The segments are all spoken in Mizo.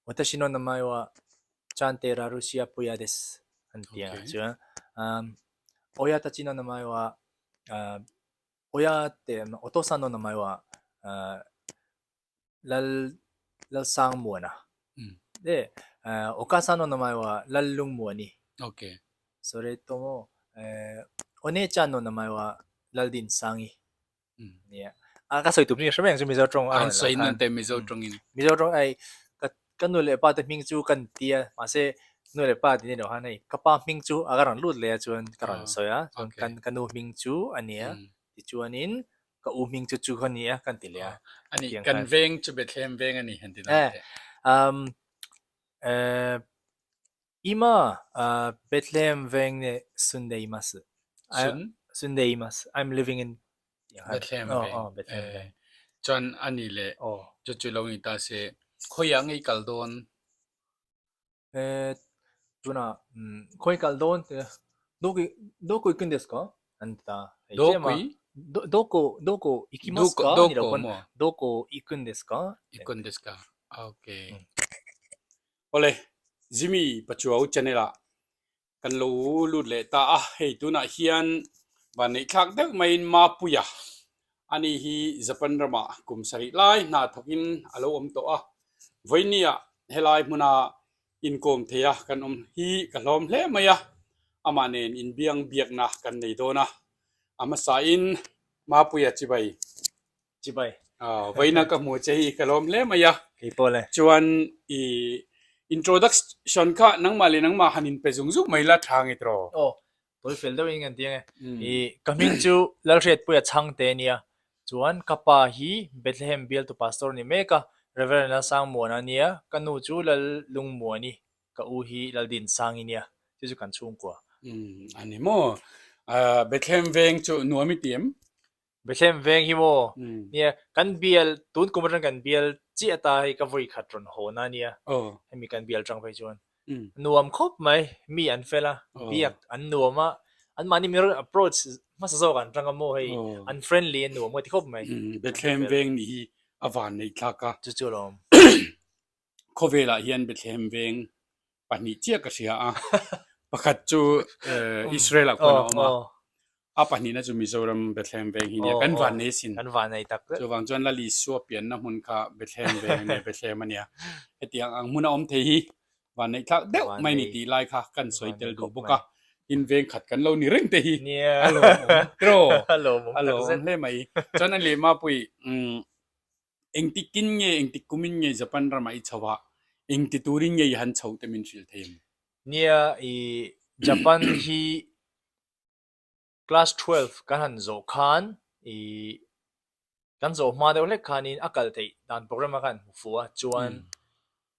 Watashi no namae wa Chante Larusia Puia desu an ti ang chuan Oya tachi no namae wa Oya te otosan no namae wa Lal Lalsangmuana de Okasan no namae wa Lallungmuani Sore tomo Onechan no namae wa Laldinsangi Nia. A ka sawi tum hi hre mai ang chu Mizo tawng a rawn lo khan. An sawi Mizo tawngin. Mizo tawng ai ka ka nu leh pa te hming chu kan ti a mahse nu leh pa tih ni lo khan hei ka pa hming chu a ka rawn lut leh a chuan ka rawn sawi a chuan kan ka nu hming chu a nia tichuanin ka u hming chu chu ka ni a kan ti leh a. Ani kan veng chu Bethlehem veng a ni han ti dan teh. Um eh Ima Bethlehem veng ne sundeimasu. Sun? Sundeimasu. I'm living in Bethlehem veng. Oh, Bethlehem veng. Chuan ani leh chu chu lo ni ta se khawiah ngei kal dawn? Eh, tunah khawi kal dawn te doko doko ikun desu ka? An ti ta. Dokui? Doko doko ikimasu ka? Ni lo pawn doko ikun desu ka? Ikun desu ka? Okay. Awle, Jimmy Pachuau channel ah kan lo lut leh ta a, hei tunah hian vanneih thlak deuh maiin Mapuia ani hi Japan ramah kum sarih lai hna thawkin a lo awm tawh a, vawinia helai hmuna inkawm thei a kan awm hi ka hlawm hle mai a, amah nen inbiang biakna kan nei dawn a, a hmasain Mapuia chibai. Chibai. Aw, vawiina ka hmu che hi ka lawm hle mai a. Kei pawh le. Chuan i introduction kha nangmah leh nangmah han inpe zung zung mai la tha nge tiraw? Aw, tawi fel deuhin kan ti ang e. I ka hming chu Lalhriatpuia Chhangte a nia. Chuan ka pa hi Bethlehem bialtu pastor ni mek a, Reverend Lalsangmuana a nia, ka nu chu Lallungmuani, ka u hi Laldinsangi nia. Chu chu kan chhungkua. Umm, a ni maw? Bethlehem veng chu nuam i ti em? Bethlehem veng hi maw? Nia, kan bial, tun kum atang kan bial chiah ta hei ka vawi khat rawn haw na nia. Hemi kan bial tang phei chuan. Nuam khawp mai, mi an fel a, biak an nuam a, an mahni mi rawn approach hmasa zawk an tang a maw hei, an friendly a nuam ka ti khawp mai. Bethlehem veng nih hi a van neih thlak a. Chu chu alawm. Khawvelah hian Bethlehem veng pahnih chiah ka hria a, pakhat chu Israel ah khuan a awm a, a pahnihna chu Mizoram Bethlehem veng hi nia, kan van nei asin. Kan van nei tak zet. Chuvang chuan Lal Isua pianna hmun kha Bethlehem veng a nia, Bethlehem a nia. Hetiang ang hmun a awm thei hi van neih thlak deuh mai ni tih lai kha kan sawi tel duh bawk a, in veng khat kan lo ni reng te hi a lawmawm tiraw? A lawmawm hle mai. Chuan a lehma pawh i Engtikin nge, engtik kumin nge Japan ramah i chho a, engti turin nge i han chho te min hrilh thei em? Nia, i Japan hi class 12 kan han zawh khan i kan zawh hma deuh hlek khanin a kal theih dan program a khan hmu fuh a, chuan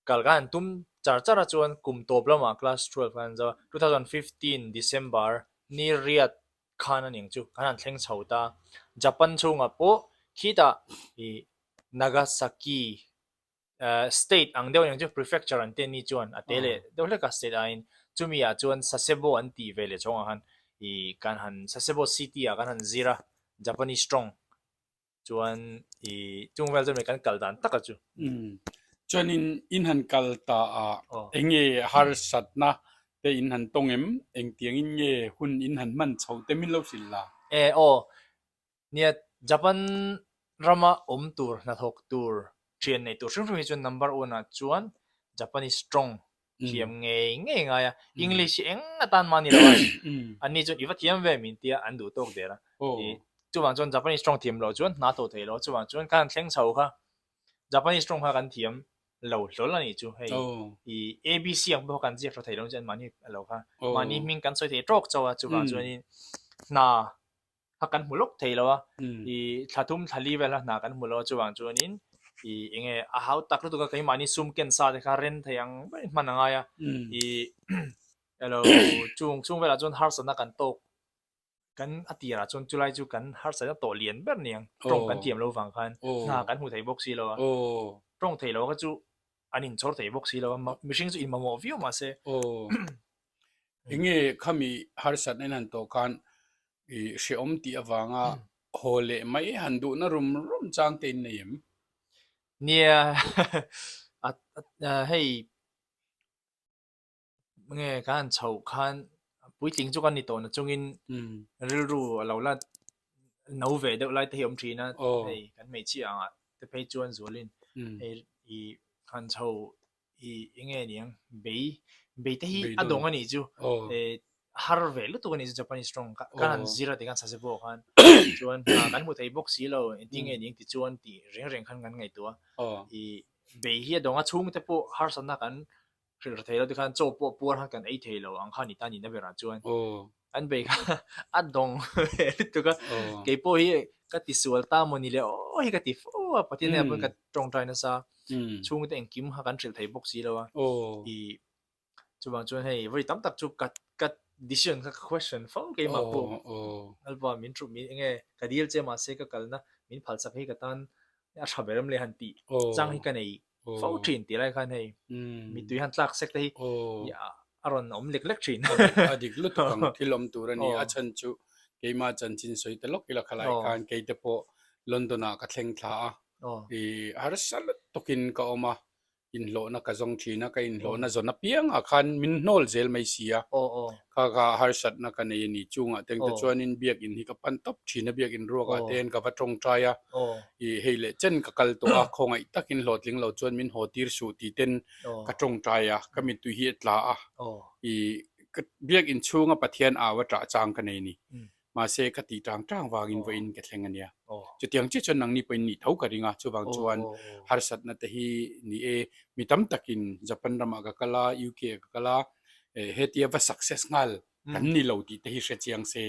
kal kan han tum char char a chuan kum tawp lamah class 12 kan han zo a, 2015 December ni riat khan a ning chu kan han thleng chho ta. Japan chhungah pawh khitah ih Nagasaki state ang deuh a ning chu prefecture an te ni chuan a te leh deuh hlek a state aiin chumi ah chuan Sasebo an tih ve leh chhawngah khan ih kan han Sasebo city ah kan han zir a Japanese tawng Chuan i chung vel chuan kan kal dan taka chu. Umm. Chuan in in han kal ta a eng nge harsatna te in han tawng em? Engtiang in nge hun in han hman chho te min lo hrilh la? E aw. Nia Japan rama awm tur hnathawk tur thian nei tur hrim hrim hi chuan number one ah chuan Japanese tawng thiam ngei ngei ngai a English hi eng atan mah ni lo a anni chuan i va thiam ve min tia an duh tawk der a i chuvang chuan Japanese tawng thiam loh chuan hna tawh theih loh chuvang chuan khan thleng chho kha Japanese tawng kha kan thiam lo hlawl a nih chu hei i ABC ang pawh kan ziak tha thei lo chuan mahni lo kha mahni hming kan sawi thei tawk chauh a chuvang chuanin hna kha kan hmu lawk thei lo a, i thla thum thla li vel a hna kan hmu lo a chuvang chuanin i enge a hau tak lutuk a keimahni sum ken sa te kha ren thei ang ber in hman a ngai a, i elo chung chung velah chuan harsatna kan tawk kan a tirah chuan chulai chu kan harsatna tawh lian ber niang tawng kan thiam lo vang khan hna kan hmu thei bawk si lo a, tawng thei lo kha chu an inchhawr thei bawk si lo a, mihring chu inmamawh viau mahse. Enge khami harsatna in han tawh khan I hrehawm tih avanga haw leh mai han duhna rum rum chang te in nei em? Nia. A hei nge kan han chhoh khan puitling chu kan ni tawh na chungin rilru a lo la no ve deuh lai te hi a awm thin a, hei kan hmeichhia angah te phei chuan zualin hei ih han chho ih eng nge niang bei bei te hi a dawng a nih chu eh har ve lutuk a nih chu Japanese tawng kan han zir a ti khan Sasebo ah khan chuan hna kan hmu thei bawk si lo engtin nge niang tichuan tih reng reng khan kan ngaihtuah a ih bei hi a dawng a chhungte pawh harsatna kan hrilh hre thei lo tikhan chaw pawh puar khan kan ei thei lo ang kha ni ta nihna berah chuan an bei kha a dawng ve lutuk a kei pawh hi ka ti sual ta maw ni le aw hi ka ti fo a Pathian hnenah pawhin ka tawngtai nasa chhungte engkim kha kan hrilh thei bawk si lo a i chuvang chuan hei vawi tam tak chu ka ka decision kha ka question fo keimah pawh Lalpa min thu min enge ka dil che mahse ka kalna min phalsak hi ka tan a tha ber em le han tih chang hi ka nei fo thin tih lai khan hei mittui han tlak sek te hi a rawn awm lek lek thin. A dik lutuk ang thil awm tur a ni. A chhan chu keimah chanchin sawi ta lawk ila khalai khan kei te pawh London ah ka thleng thla a, i harsa lutukin ka awm a, inhlawhna ka zawng thin a, ka inhlawhna zawn apiangah khan min hnawl zel mai si a, kha kha harsatna ka nei a ni. Chungah te engte chuanin biakin hi ka pan tawp thin a, biakin ruakah te hian ka va tawngtai a, ih hei leh chen ka kal tawh a, khawngaih takin hlawhtling lo chuan min haw tir suh tih ten ka tawngtai a, ka mittui hi a tla a, ih ka biakin chhunga Pathian au a ṭah chang ka nei a ni. Mahse ka tih tang tang vangin vawiin ka thleng a nia. Chutiang chiah chuan nangni pawhin nih tho ka ring a, chuvang chuan harsatna te hi ni e, mi tam takin Japan ramah ka kal a, UK ah ka kal a, hetia va success nghal kan ni lo tih te hi hre chiang se,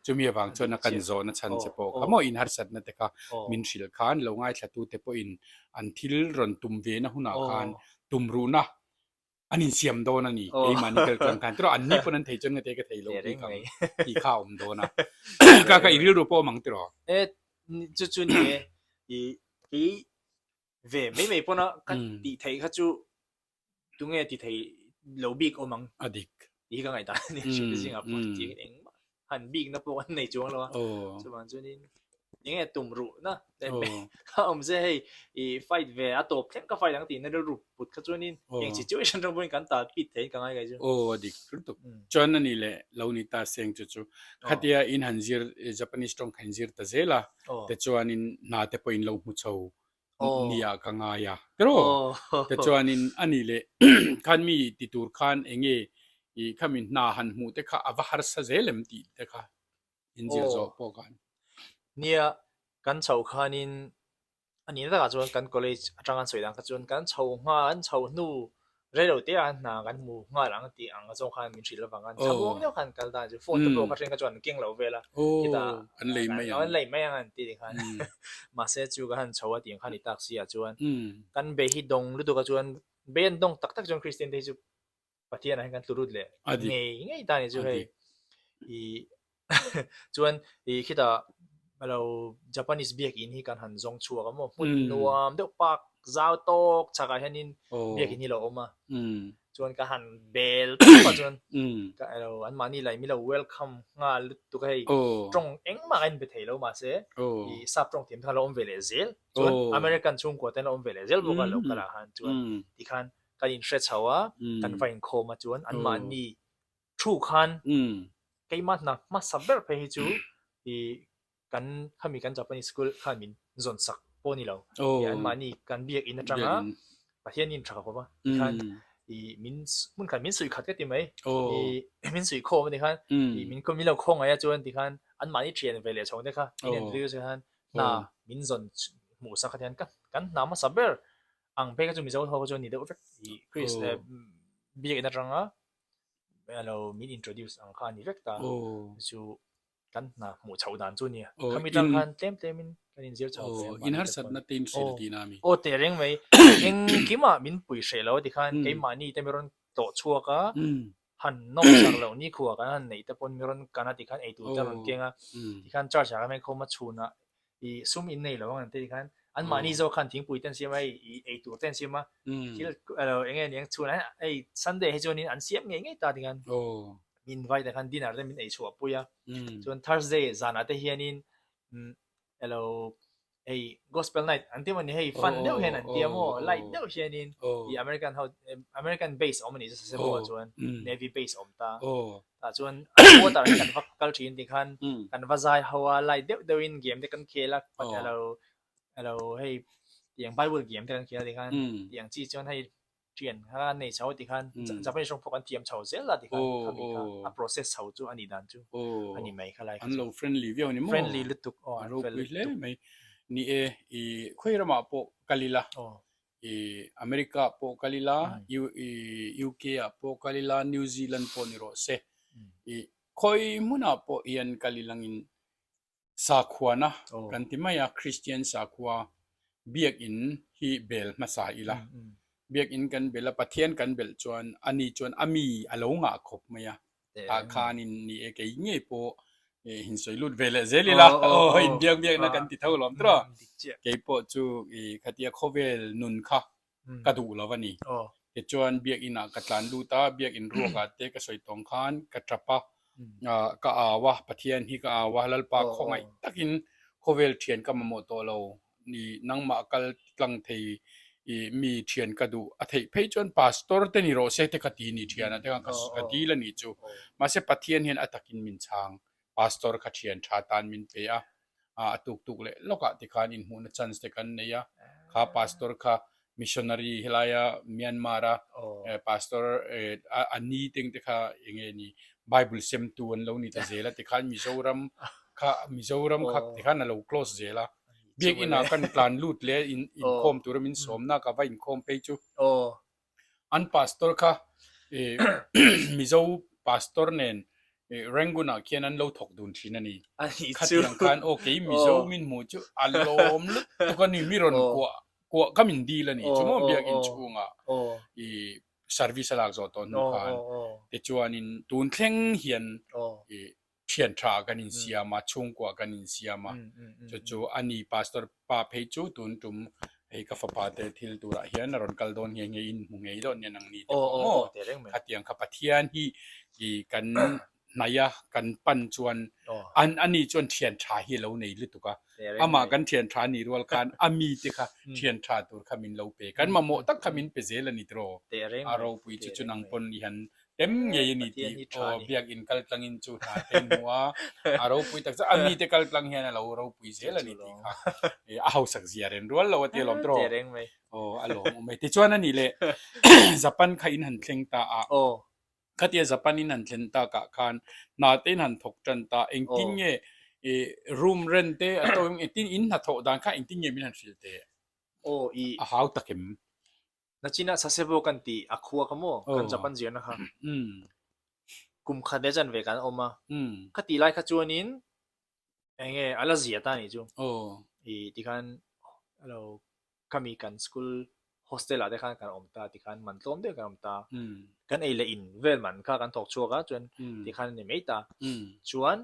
chumi avang chuan a kan zawhna chhan che pawh kha maw in harsatna te kha min hrilh khan lo ngaithla te pawhin an thil rawn tum ve na hunah khan tumruhna an insiam dawn a ni keimahni kal tlang khan tiraw anni pawn an thei chuan ngate ka thei lo bik ang tih kha a awm dawn a ka ka i rilru pawh awm ang tiraw e chu chu ni e i kei ve mai mai pawn a ka tih theih kha chu tunge ti thei lo bik awm ang a dik tih hi ka ngaihdan a ni hriat te zingah pawh tih engmah han bikna pawh an nei chuang lo a chuvang chuanin enge tum ruhna a awm se hei i fight ve a tawp thleng ka fight ang tihna rilru put kha chuanin eng situation atang pawhin kan tal pit theiin ka ngai kai chu. Aw a dik lutuk. Chuan a ni leh lo ni ta seng chu chu khatia in han zir Japanese tawng kha in zir ta zel a tichuanin hna te pawh in lo hmu chho nia ka ngai a tiraw tichuanin a ni leh khan mi ti tur khan enge ih khami hna han hmuh te kha a va harsa zel em tih te kha inzir zawh pawh khan. Nia kan chhoh khanin A nih takah chuan kan college atang an sawi dan kha chuan kan chho nghal an chho hnu rei lo te ah hna kan hmu nghal ang tih ang zawng khan min hrilh avang khan thlamuang deuh khan kal dan chu phone te pawh ka hriat kha chuan an keng lo vel a khitah an lei mai ang an lei mai ang an ti khan mahse chu ka han chho a tih ang khan i tak si ah chuan kan bei hi dawng lutuk ah chuan bei an dawng tak tak chuan Christian te hi chu Pathian ah hian kan tlu lut leh ngei ngei ta ni chu hei i chuan i khitah alo Japanese biakin hi kan han zawng chhuak a maw hmun nuam deuh park zau tawk chhak ah hianin biakin hi lo awm a chuan ka han bel tawp a chuan ka alo an mahni lai milo welcome nghal lutuk a hei tawng engmah a inbe thei lo mahse i sap tawng thiam te khan lo awm ve leh zel chuan American chhungkua te an lo awm ve leh zel bawk a lo kal ah khan chuan tikhan kan inhre chho a, kan va inkhawm a chuan anmahni thu khan keimah hna hmasa ber phei hi chu i kan khami kan Japanese school khan min zawn sak pawh a ni lo. I anmahni kan biak in atanga Pathian in tha khawp a tikhan i min hmun khat min suih khat ka ti mai i min suih khawm a tikhan i min min lo khawngaih a chuan tikhan anmahni thian ve leh chhawng te kha min introduce khan hna min zawn hmuh sak a tihian kan hna hmasa ber Ang phei kha chu Mizo ho kha chu a ni deuh vek i Chris biak in atanga alo min introduce ang kha a ni vek ta chu kan hna hmuh chhoh dan chu a nia. Khami tang khan tlem tlem in kan inzir chho ve a. In harsatna te in hrilh tihna a mi? Aw teh reng mai. Engkimah min pui hreh lo a ti khan keimahni te mi rawn tlawh chhuak a, han nawm sak loh nikhua kan han neih te pawn mi rawn kan a ti khan eitur te a rawn keng a, tikhan church ah kan hmang khawm a chhunah i sum in nei lo ang an ti khan an mahni zawk khan thingpui te an siam a hei i eitur te an siam a thil alo eng nge niang chhun ah hei Sunday hi chuanin an siam ngei ngei ta ti khan min invite ah khan dinner te min ei chhuah pui a chuan Thursday zanah te hianin alo. Hei gospel night an ti maw ni hei fun deuh hian an tia maw light deuh hianin i American ho American base awm a nih chu Sasebo ah chuan Navy base awm ta tah chuan water hi kan va kal thin ti khan kan va zai ho a light deuh deuhin game te kan khel a alo alo hei tiang Bible game te kan khel a ti khan tiang chi chuan hei Thian kha an nei chho ti khan Japanese rawng pawh kan thiam chho zel a ti khan khami kha a process chho chu a nih dan chu a ni mai kha lai kha chu. An lo friendly viau a ni maw? Friendly lutuk aw an fel lutuk. A ropui hle mai. Ni e, i khawi ramah pawh kal ila, i America ah pawh kal ila, UK ah pawh kal ila, New Zealand pawh ni rawh se, i khawi hmunah pawh hian kal ilangin Sakhuana kan ti mai a, Kristian sakhua biakinn hi bel hmasa ila. Biakinn kan bel a, Pathian kan belh chuan ani chuan a mi a lo ngah khawp mai a. Tah khanin ni e kei ngei pawh hinsawi lut ve leh zel ila, aw inbiak biakna kan ti tho lawm tawh. Kei pawh chu khatia khawvel nun kha ka duh lo a ni. Tichuan biakinn ah ka tlan lut a, biakinn ruak ah te ka sawi tawng khan ka tap a, ka au a, Pathian hi ka au a, Lalpa khawngaih takin khawvel thian ka mamawh tawh lo ni, nangmah kal tlang thei i mi thian ka duh a theih phei chuan pastor te ni rawh se te ka ti ni thian ah te khan ka dil a nih chu. Mahse Pathian hian a takin min chhang, pastor kha thian tha tan min pe a, a tuk tuk leh lawkah tikhan inhmuhna chance te kan nei a, kha pastor kha missionary helaia Myanmar a pastor a ni teng te kha enge ni Bible semtu an lo ni ta zel a tikhan Mizoram kha Mizoram kha tikhan a lo close zel a, biakinn ah kan tlan lut leh inkhawm tura min sawmna ka va inkhawm phei chu. An pastor kha Mizo pastor nen Rangoon ah khian an lo thawk dun thin a ni. Khatiang khan aw kei Mizo min hmuh chu a lawm lutuk a ni, mi rawn kuah kuah kha min dil a ni chu maw biakinn chhungah i service a lak zawh tawh hnu khan tichuanin tun thleng hian i thian tha kan insiam a, chhungkua kan insiam a, chu chu a ni Pastor pa phei chu tun tum hei ka fapa te thil turah hian a rawn kal dawn nghe nghe in hmu ngei dawn nia nang ni te pawh maw khatiang kha Pathian hi i kan hnaih a kan pan chuan an a ni chuan thian tha hi a lo nei lutuk a, amah kan thian tha a nih rual khan a mi te kha thian tha tur kha min lo pe, kan mamawh tak kha min pe zel a ni tiraw a ropui chu chu nang pawn i han Tem ngei a ni tih aw biakinn kal tlangin chu hna te in hmu a, a ropui tak zet a mite kal tlang hian a lo ropui zel a ni tih kha a hausak zia ren rual lo a ti alawm tawh aw a lawm awm e. Tichuan a nih leh Japan kha in han thleng ta a, khatia Japan in han thlen takah khan hna te in han thawk tan ta, engtin nge room rent te a tawng engtin in hnathawh dan kha engtin nge min han hrilh teh? A hau tak em? Nachinah Sasebo kan tih a khua kha maw? Kan Japan zirna kha. Kum khat leh chanve kan awm a. Kha tih lai kha chuanin eng nge a la zia ta nih chu. I tikhan alo khami kan school hostel ah te khan kan awm ta tikhan man tlawm deuh kan awm ta. Kan ei leh in vel man kha kan thawk chhuak a chuan tikhan a ni mai ta. Chuan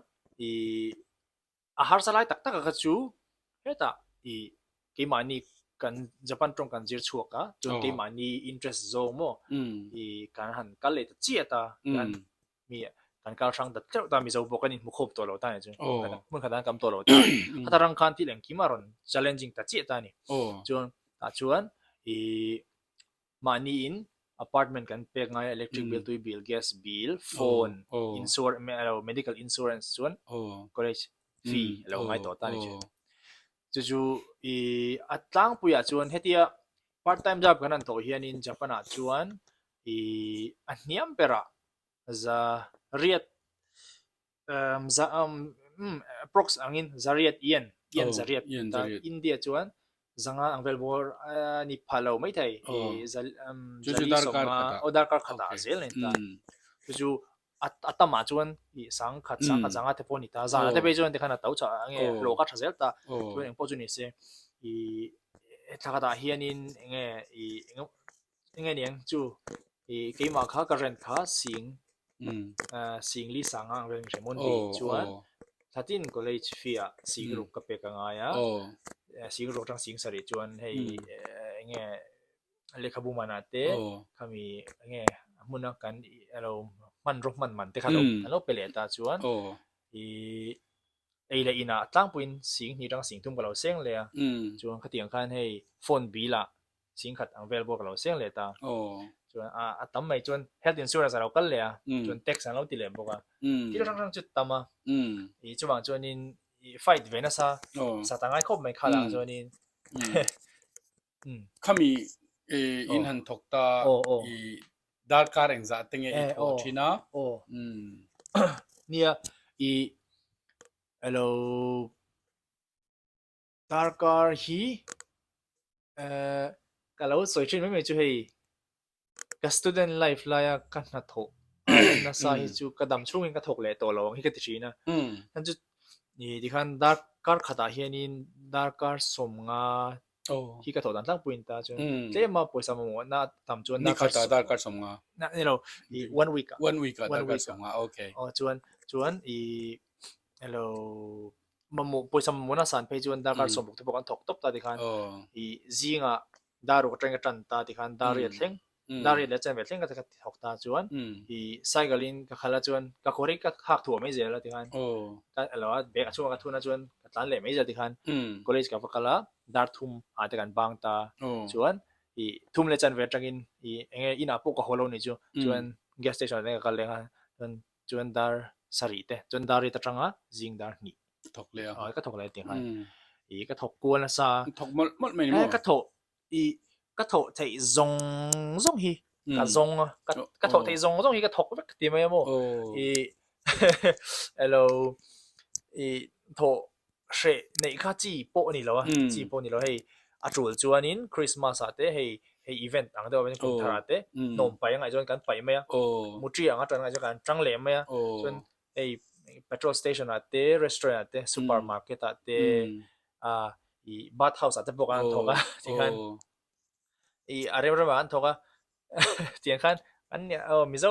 i A harsa lai tak tak a kha chu hetah i keimahni kan Japan tawng kan zir chhuak a, chuan keimahni interest zawng maw i kan han kal leh ta chiah ta, kan mi kan kal hrang ta tleuh ta, Mizo pawh kan inhmu khawp tawh lo ta ni chu, hmun khat an kam tawh lo ta, khata rang khan thil engkim a rawn challenging ta chiah ta a ni. Chuan tah chuan i Mahni in apartment kan pek ngai a, electric bill, tui bill, gas bill, phone, insur alo medical insurance chuan college fee alo ngai tawh ta a ni thin. Chu chu i a tlangpuiah chuan hetia part time job kan han thawh hianin Japan ah chuan i a hniam berah za riat Um, za, um, um, approx angin zariat yen, yen Oh, zariat. yen Ta zariat. India chuan zanga ang vel bawr a ni pha lo mai thei. Oh. I zal, um, Chu chu zali darkar sawmnga, khatah. aw darkar khatah Okay. zel a ni ta. Mm. Chu chu a, a tamah chuan i sang khat, sang khat Mm. zanga te pawh a ni ta. Zana te Oh. phei chuan tikhan a to chah ange, Oh. hlawh kha tha zel ta. Oh. Chuan engpawh chu ni se, i thla khatah hianin enge i eng enge niang chu i keimah kha ka rent kha sing sing li sanga ang reng hre mawn ti chuan thlatin college fee ah sing ruk ka pek a ngai a sing ruk atang sing sarih chuan hei enge lehkhabu manah te khami enge hmuna kan alo hmanraw hman man te kha an lo pe leh ta chuan i. Ei leh inah tlangpuiin sing hnih atanga sing thum ka lo seng leh a, chuan khatiang khan hei phone bill ah sing khat ang vel pawh ka lo seng leh ta. Chuan a a tam mai chuan health insurance a lo kal leh a, chuan tax an lo ti leh bawk a, thil hrang hrang chu tam a, ih chuvang chuanin ih fight ve nasa sa ta ngai khawp mai kha lah chuanin. Khami in han thawk ta i darkar engzah te nge i thawh thin a? Nia i alo darkar hi ka lo sawi thin mai mai chu hei Ka student life laia ka hnathawh nasa hi chu ka dam chhungin ka thawk leh tawh lo ang hi ka ti thin a. Chuan chu tikhan darkar khatah hianin darkar sawmnga hi ka thawh dan tlangpuiin ta chuan tlema pawisa mamawhna tam chuan darkar sawmnga ni lo one week ah one week ah darkar sawmnga okay aw chuan chuan i hello mamawh pawisa mamawhna san phei chuan darkar sawmruk te pawh kan thawk tawp ta tikhan i zingah Dar ruk atangin ka tan ta tikhan dar riat thleng dar riat leh chen ve thleng ka thawk ta chuan i cycle in ka khalh a chuan ka kawr hi ka khak thuah mai zel a tikhan ka alo a bag a chhungah ka thun a chuan ka tlan leh mai zel tikhan college ka va kal a dar thum ah te kan bang ta chuan i thum leh chen ve atangin i enge inah pawh ka haw lo ni chu chuan gas station ah te ka kal leng a chuan chuan dar sarih te chuan dar riat atanga zing dar hnih thawk leh a ka thawk leh tih khan i ka thawk kual nasa thawk mawlh mawlh mai ni maw ka thawh i ka thawh theih zawng zawng hi ka zawng a ka ka thawh theih zawng zawng hi ka thawk vek ti mai a maw i elo i thawh hreh neih kha chi pawh a ni lo a chi pawh a ni lo hei a tul chuanin Christmas ah te hei hei event ang deuh ah kum thar ah te hnawm paih a ngaih chuan kan paih mai a mutri ang atang ngaih chuan kan tang leh mai a chuan hei petrol station ah te restaurant ah te super market ah te ah ih bath house ah te pawh khan an thawk a tikhan ih a rem ramah an thawk a tiang khan an aw mizo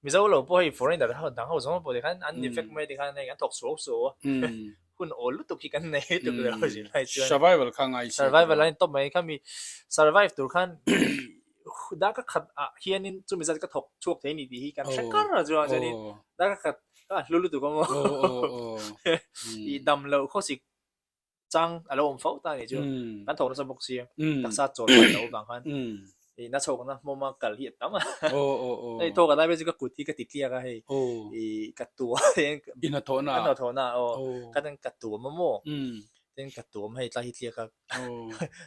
mizo lo pawh hei foreigner ho dang ho zawng pawh tikhan an ni vek mai tikhan hei an thawk suau suau a hun awl lutuk hi kan nei lutuk lo zir lai chuan survival kha ngai si survival a ni tawp mai khami survive tur khan Darkar khat ah hianin chumi zat ka thawk chhuak thei a ni tih hi kan hre kar a chuan chuanin darkar khat ka hlu lutuk a maw i dam loh khawsik chang a lo awm fo ta a nih chu kan thawk nasa bawk sia taksa chawl hman loh avang khan i na chhawkna hmawma kal hi a tam a hei thawk a lai phei chu ka kut hi ka ti tliak a hei i ka tua hian i hnathawhna ka hnathawhna aw ka ten ka tuam a maw tin ka tuam hei tlai hi tliak a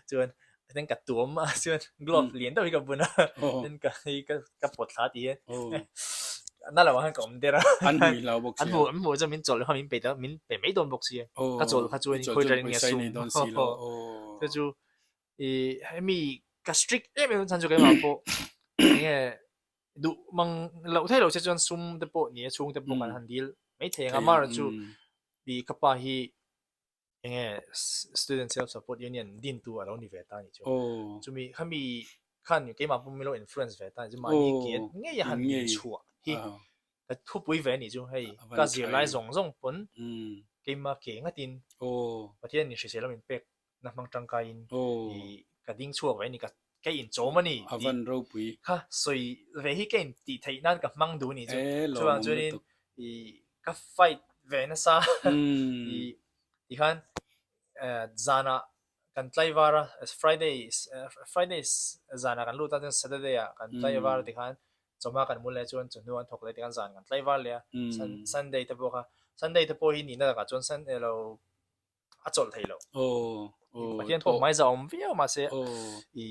chuan tin ka tuam a chuan glove lian deuh hi ka bun a tin ka hei ka ka pawt thla tih hian na lo ah khan ka awm der a an hmu hlau bawk sia an hmu an hmu chuan min chawlh kha min pe ta min pe mai dawn bawk sia ka chawlh kha chuan khawi tangin nge sum chu chu i hemi ka strict em em chhan chu keimah pawh enge duh mang loh theih loh che chuan sum te pawh ni a chhung te pawh kan han dil mai thei ang a mar chu i ka pa hi Enge Student Self Support Union dintu a lo ni ve ta a nih chu. Chumi khami khan keimah pawh min lo influence ve ta a nih chu. Mahni ke ngei a han inchhuah hi ka thupui ve a nih chu. Hei ka zirlai zawng zawng pawn keimah ke ngatin Pathian in hrisel a min pek na hmang tangkaiin ka ding chhuak ve a ni, ka inchawm a ni tih kha sawi ve hi ka intih theih nan ka hmang duh a nih chu. Chuvang chuanin ka fight ve nasa i tikhan zanah kan tlaivar a Friday Friday zanah kan lut a chuan Saturday ah kan tlaivar a tikhan chawhma kan mu leh chuan chawhnu an thawk leh tikhan zan kan tlaivar leh a Sunday te pawh kha Sunday te pawh hi nihna takah chuan Sunday lo a chawlh thei lo. Pathian pawh hmai za awm viau mahse i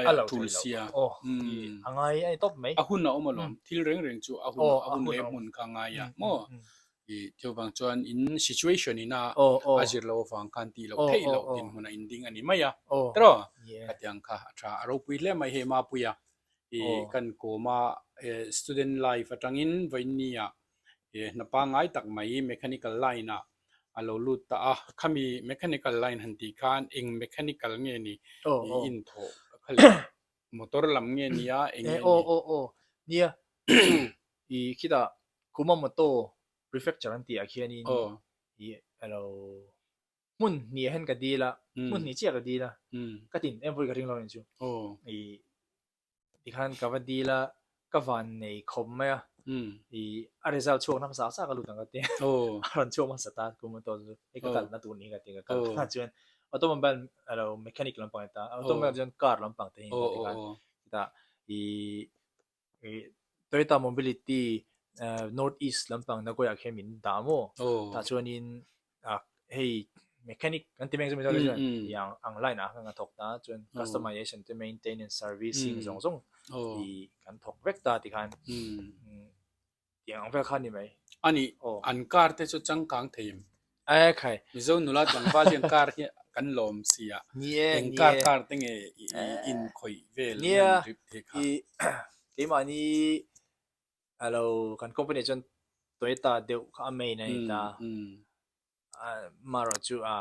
a lo thei lo. Aw i a ngai a ni tawp mai. A hun a awm alawm. Thil reng reng chu a hun a hun leh hmun kha a ngai a maw? I chuvang chuan in situation ina a zir loh avang khan tih loh theih loh dinhmun a inding a ni mai a. Tiraw? Khatiang kha a tha. A ropui hle mai hei Mapuia i kan kawm a student life atangin vawiinnia hna pangngai tak mai mechanical line ah a lo lut ta a, khami mechanical line han tih khan eng mechanical nge ni i inthawh kha leh motor lam nge ni a eng nge ni? Aw aw aw nia chu i khitah Kumamoto prefecture an tih ah khianin i alo hmun hnih ah hian ka dil a, hmun hnih chiah ka dil a, ka tin em pawh hi ka ring lo a ni chu i Tikhan ka va dil a, ka van nei khawp mai a. I a result chhuak na hmasa sa ka lut ang ka ti. A rawn chhuak hmasa ta kum a tawh chu hei ka kalna tur ni ka ti ka kal ta chuan automobile alo mechanic lampang a ni ta automobile chuan car lampang te hi a ti khan chutah i Toyota Mobility North East lampang Nagoya ah khian min dah maw tah chuanin hei mechanic kan ti mek chu Mizo te chuan tih ang ang line ah khan ka thawk ta chuan customization te maintenance servicing zawng zawng ih kan thawk vek ta ti khan tih ang vel kha a ni mai. Ani an car te chu changkang thei em? E khai. Mizo nula tlangval hian car hi kan lawm si a. Ni e, Eng car car te nge i in khawih vel Nia, an rip thei kha? i keimahni alo kan company ah chuan Toyota deuh kha a main a ni ta. Marawh chu a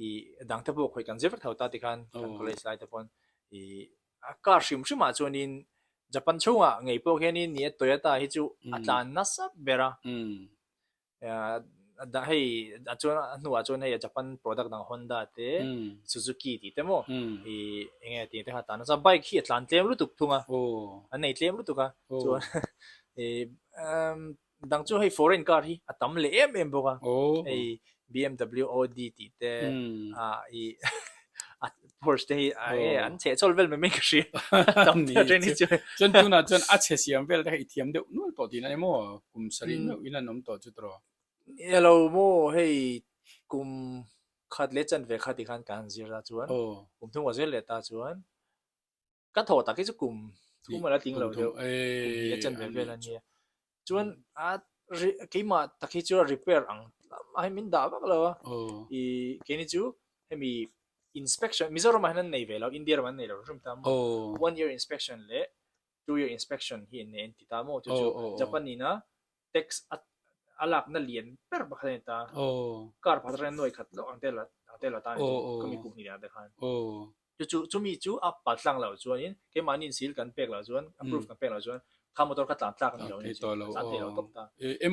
i dang te pawh khawih kan zir vek tho ta tikhan kan college lai te pawn i a car hrim hrim ah chuanin Japan chhungah ngei pawh khianin ni e Toyota hi chu a tlan nasa ber a. Hei a chuan a hnuah chuan hei Japan product dang Honda te Suzuki tih te maw i eng nge tih te kha a tlan nasa bike hi a tlan tlem lutuk thung a an nei tlem lutuk a chuan i dang chu hei foreign car hi a tam leh em em bawk a hei BMW Audi tih te ah i Porsche te hi a nge an chheh chawl vel mai mai ka hria tam Ni deuh hi chu. Chuan tunah chuan a chhe siam vel te kha i thiam deuh nual tawh tihna emaw kum sarih meuh in an awm tawh chu tawh. Elo maw hei kum khat leh chanve kha tikhan kan han zir ta chuan kum thum ka zir leh ta chuan Ka thawh tak hi chu kum thum a la tling lo deuh, kum hnih a chen ve vel a nia. Chuan a keimah tak hi chu a repair ang lamah hian min dah vak lo a, i keini chu hemi inspection Mizoramah hian an nei ve lo, India ramah an nei lo hrim ta maw, one year inspection leh two year inspection hi an nei an ti ta maw, chu chu Japan ina tax a a lakna lian ber pakhat a ni ta. Car pakhat atangin nuai khat lawk ang te la ang te la ta a ni chu khami kum hnih leh ang te khan. Chu chu chumi chu a pal tlang loh chuanin keimahni insil kan pek loh chuan approve kan pek loh chuan kha motor kha tlan tlak a ni lo a ni chu tlan thei lo tawp ta.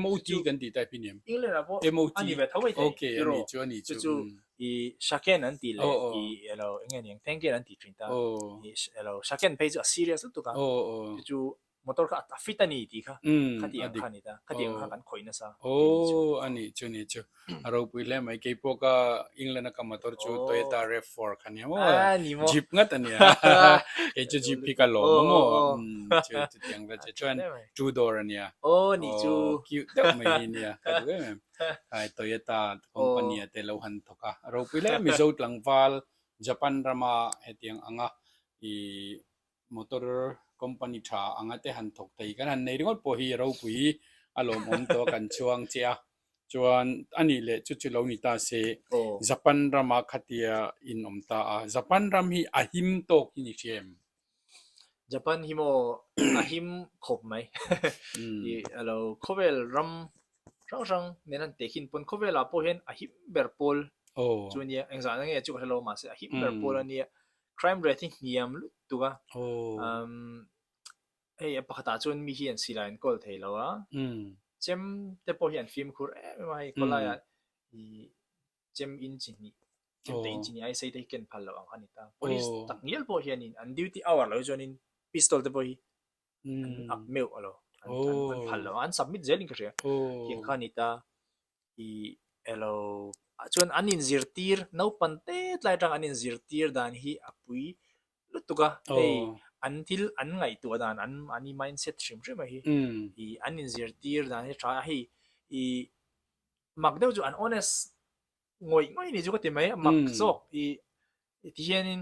MOT kan tih type hi ni em? England ah pawh a ni ve tho mai thei tiraw chu chu i Shaken an tih leh i elo eng nge niang Thenken an tih thin ta i elo Shaken phei chu a serious lutuk a chu chu motor kha a fit a ni tih kha khatiang kha a ni ta khatiang kha kan khawih nasa aw a nih chu ni chu a ropui hle mai kei pawh ka England a ka motor chu Toyota RAV4 kha nia maw jeep ngat a nia kei chu jeep hi ka lawm a maw chu chutiang vel che chuan two door a nia aw ni chu cute deuh mai hi nia ka duh em em ai Toyota company a te lo han thawk a a ropui hle Mizo tlangval Japan rama hetiang anga i Motor company tha anga te han thawk thei kan han nei ringawt pawh hi ropui a lawmawm tawh a kan chhuang che a chuan a nih leh chu chu lo ni ta se Japan rama khatia in awm ta a Japan ram hi a him tawk hi ni hria em? Japan hi maw a him khawp mai i alo khawvel ram hrang hrang nen an tehkhin pawn khawvelah pawh hian a him ber pawl chu a nia engzah na nge chu ka hre lo mahse a him ber pawl a nia Crime rate hi hniam lutuk a. Um, hei a pakhatah chuan mi hi an silai an kawl thei lo a. Chem te pawh hi an fimkhur em em a, hei khawlaiah i chem in chi hnih, chem te in chi hnih ai sei te hi ken phal loh ang kha a ni ta. Police tak ngial pawh hianin an duty hour lo hi chuanin pistol te pawh hi an up meuh a lo, an an phal lo a, an submit zelin ka hria. Tiang kha a ni ta. I elo ah chuan an inzirtir naupang te tlai atang an inzirtir dan hi a pui lutuk a hei an thil an ngaihtuah dan an mahni mindset hrim hrim a hi i an inzirtir dan hi a tha a hei i mak deuh chu an honest ngawih ngawih ni chu ka ti mai a mak zawk i ti hianin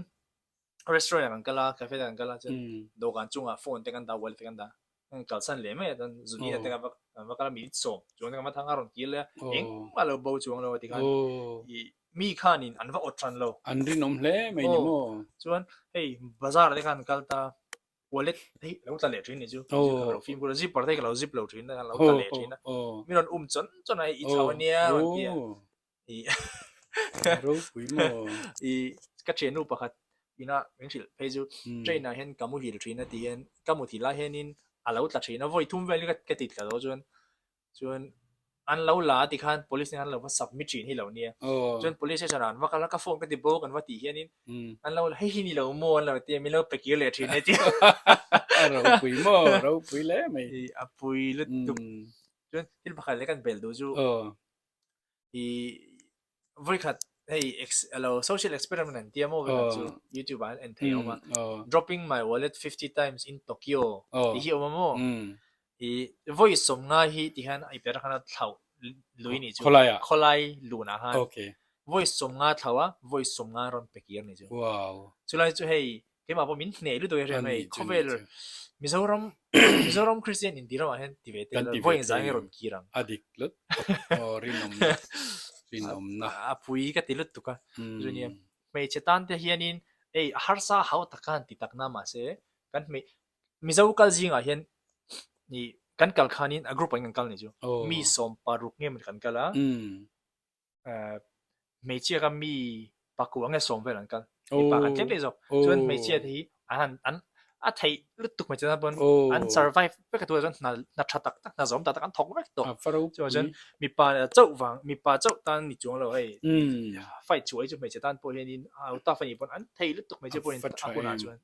restaurant ah kan kal a cafe te kan kal a chuan dawhkan chungah phone te kan dah wallet te kan dah a kalsan leh mai a chuan zun in ah te kan va kan va kal a minute sawm chuan kan va thang a rawn kir leh a engmah lo bo chuang lo a ti khan ih mi khanin an va awt hran lo an rinawm hle mai ni maw chuan hei bazar ah te khan kal ta wallet hei lo tla leh thin ni chu ka lo fimkhur a zipper te hi ka lo zip lo thin a lo tla leh thin a mi rawn um chawn chawn a hei i thlau ania a rawn ti a I ropui maw? I ka thiannu pakhat ina min hrilh phei chu train ah hian ka muhil thin a ti hian ka mu thil lai hianin a lo tla thin a vawi thum vel hi ka ti tla lo chuan chuan an lo la a ti khan police nen an lo va submit thin hi lo nia chuan police station ah an va kal a ka phone ka ti bawk an va tih hianin an lo la hei hi ni lo maw an lo ti a min lo pe kir leh thin e ti. A ropui maw, ropui hle mai. I a pui lutuk. Chuan thil pakhat leh kan bel duh chu i vawikhat hei ex alo social experiment an tia maw vawikhat chu youtube ah an en thei a awm a dropping my wallet 50 times in Tokyo tih hi a awm a maw i vawi sawmnga hi ti hian i per khan a thlauh lui nih chu Khawlai ah khawlai lun ah khan okay vawi sawmnga thlauh a vawi sawmnga rawn pe kir nih chu wow chulai chu hei keimah pawh min hneh lutuk e hriat hei khawvel Mizoram Mizoram Christian inti ramah hian ti ve te vawi engzah nge rawn kir ang a dik lut aw rinawmna rinawmna a pui ka ti lutuk a chu nia hmeichhe tan te hianin hei a harsa hau tak khan ti tak na mahse kan hmei Mizo kal zingah hian ih kan kal khanin a group ah hian kan kal ni chu mi 16 nge maw kan kal a hmeichhia kha mi pakua nge sawm vel an kal mipa kan tlem daih zawk chuan hmeichhia te hi an han an a theih lutuk hmeichhia tan pawn an survive vek a tunah chuan hna hna tha tak tak hna zawm tak tak an thawk vek tawh chuvang chuan mipa chauh vang mipa chauh tan ni chuang lo hei fight chhuah hi chu hmeichhe tan pawh hianin a tough a nih pawn an thei lutuk hmeichhia pawhin a hunah chuan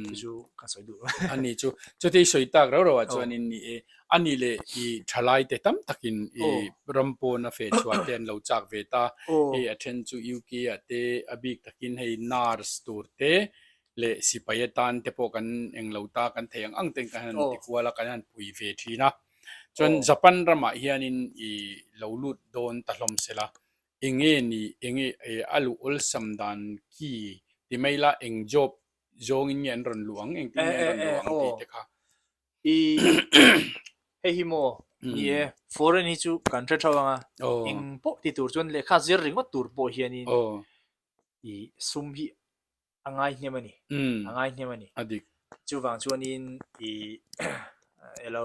chu chu ka sawi duh ani chu chuti sawi tak rau rauah chuanin ni e A nih leh i thalai te tam takin i ram pawn a feh chhuah te an lo chak ve ta. Hei a then chu UK ah te a bik takin hei nurse tur te leh sipai atan te pawh kan eng lo ta kan thei ang ang ten kan han ti kual a kan han pui ve thin a. Chuan Japan ramah hianin i lo lut dawn ta hlawm sela enge ni enge a luh awlsam dan ki ti mai la eng job zawngin nge an rawn luh ang engtin nge an rawn luh ang tih te kha. I hei hi maw ni e foreign hi chu kan hre theuh anga eng pawh ti tur chuan lehkha zir ringawt tur pawh hianin i sum hi a ngai hnem a ni a ngai hnem a ni a dik chuvang chuanin i elo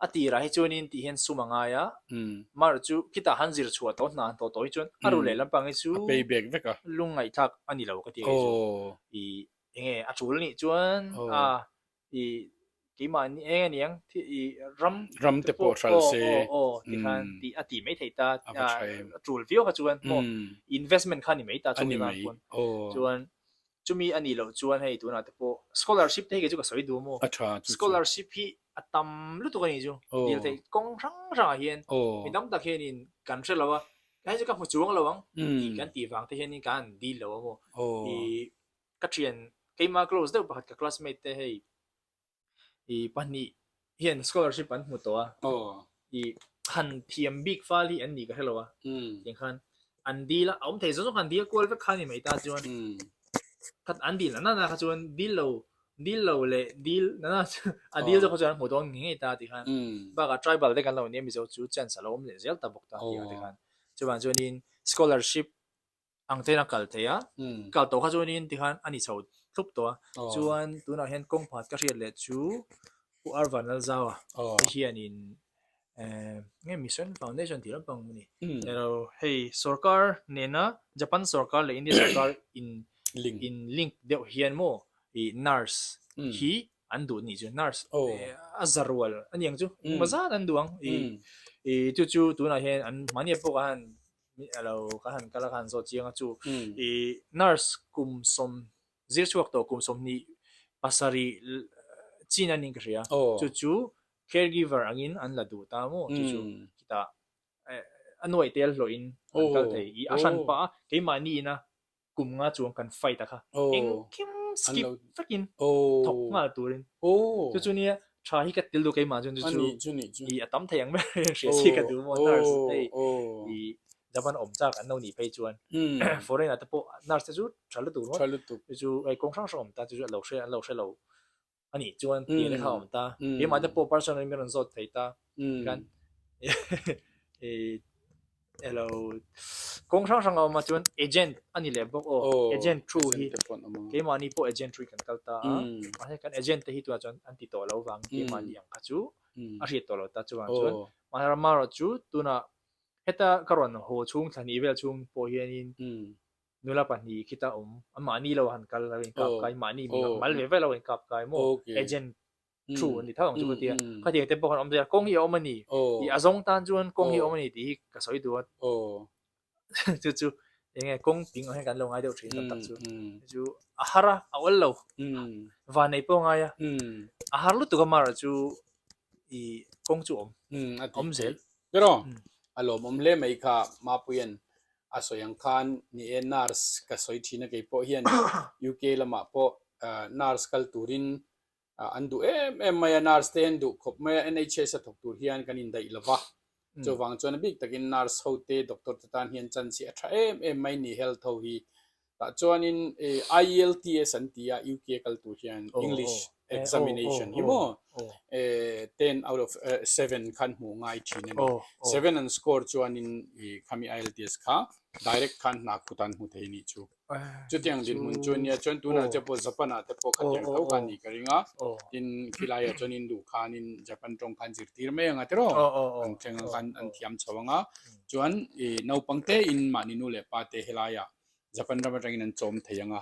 a tirah hi chuanin tih hian sum a ngai a mar chu khitah han zir chhuah tawh hna han tawh tawh hi chuan a ru leh lampang hi chu a pay back vek a lungngaihthlak a ni lo ka ti kei chu i enge a tul nih chuan a i keimah ni eng a niang thi i ram ram te pawh hral se aw aw ti khan ti a ti mai thei ta a tul viau kha chuan maw investment kha ni mai ta chumi vang pawn chuan chumi a nih loh chuan hei tunah te pawh scholarship te hi kei chu ka sawi duh maw scholarship hi a tam lutuk a nih chu dil theih kawng hrang hrang ah hian mi tam tak hianin kan hre lo a hei chu ka hmu chuang lo ang tih kan tih vang te hianin kan han dil lo a maw i ka thian keimah close deuh pakhat ka classmate te hei i pahnih hian scholarship an hmu tawh a i han thiam bik fal hi an nih ka hrelo a tiang khan an dil a a awm thei zawng zawng khan dil kual vek kha a ni mai ta chuan khat an dil na na kha chuan dil lo dil lo leh dil na na chu a dil zawk kha chuan an hmu dawn ngei ngei ta ti khan bakah tribal te kan lo nia mizo chu chance a lo awm leh zel ta bawk ta tih ang te khan chuvang chuanin scholarship ang ten a kal thei a, kal tawh kha chuanin tikhan a ni chho thlup tawh a, chuan tunah hian kawng pakhat ka hriat leh chu Pu Arvan Lalzaua te hianin eh nge Mission Foundation tih lampang a ni ero hei sorkar nena Japan sorkar leh India sorkar in in link deuh hian maw ih nurse hi an duh nih chu nurse a za rual a ni ang chu engmaw zat an duh ang ih ih chu chu tunah hian an mahni pawh khan alo ka han kal a ka han zawt chiang a chu i nurse kum sawm zir chhuak tawh kum 20 pasarih chin a ning ka hria chu chu caregiver angin an la duh ta maw chu chu khitah a nuaih tel hlawhin an kal thei i a hran pah a keimahni ina kum nga chuang kan fight a kha engkim skip vekin thawk nghal turin chu chu nia tha hi ka til duh keimah chuan chu chu i a tam thei ang ber hian hria chi ka duh maw nurse hei i Japan awm chak an lo nih phei chuan foreign ah te pawh nurse te chu tha lutuk ringawt chu chu hei kawng hrang hrang awm ta chu chu a lo hre an lo hre lo a nih chuan tih te kha a awm ta keimah te pawh personal in min rawn zawt thei ta tikhan elo kawng hrang hrang a awm a chuan agent a ni leh bawk aw agent through hi keimahni pawh agent through hi kan kal ta a mahse kan agent te hi tunah chuan an ti tawh lo vang keimahni ang kha chu a hriat tawh lo ta chuvang chuan mahse amaherawh chu tunah heta ka rawn haw chhung thla hnih vel chhung pawh hianin Nula pahnih khita awm a mahni lo han kal lo in kap kai mahni mi mal ve ve lo in kap kai maw agent through an ni tho ang chu ka tia khatiang te pawh khan awm zia kawng hi a awm a ni tih a zawng tan chuan kawng hi a awm a ni tih hi ka sawi duh a chu chu. Enge kawng ping ang hian kan lo ngai deuh thin tam tak chu. Chu a har a, a awl lo. Van nei pawh a ngai a. A har lutuk a mar chu i kawng chu awm. Awm zel. Pero a lawmawm hle mai kha Mapuia'n a sawi ang khan ni e nurse ka sawi thin a kei pawh hian UK lamah pawh nurse kal turin an duh em em mai a, nurse te an duh khawp mai a, NHS a thawk tur hian kan indaih lo va, chuvang chuan a bik takin nurse ho te doctor te tan hian chance hi a tha em em mai ni health ho hi tah chuanin IELTS an ti a UK kal tur hian English examination hi maw 10 out of 7 khan hmuh ngai thin a ni, 7 an score chuanin khami IELTS kha direct khan hna khut an hmu thei a nih chu. Chutiang dinhmun chu ania chuan tunah che pawh Japan ah te pawh khatiang tho kha ni ka ring a, tin khilai ah chuan in duh khanin Japan tawng khan zirtir mai ang a tiraw an thleng ang khan an thiam chho ang a, chuan ih naupang te in mahni nu leh pa te helai ah Japan ram atangin an chawm thei ang a,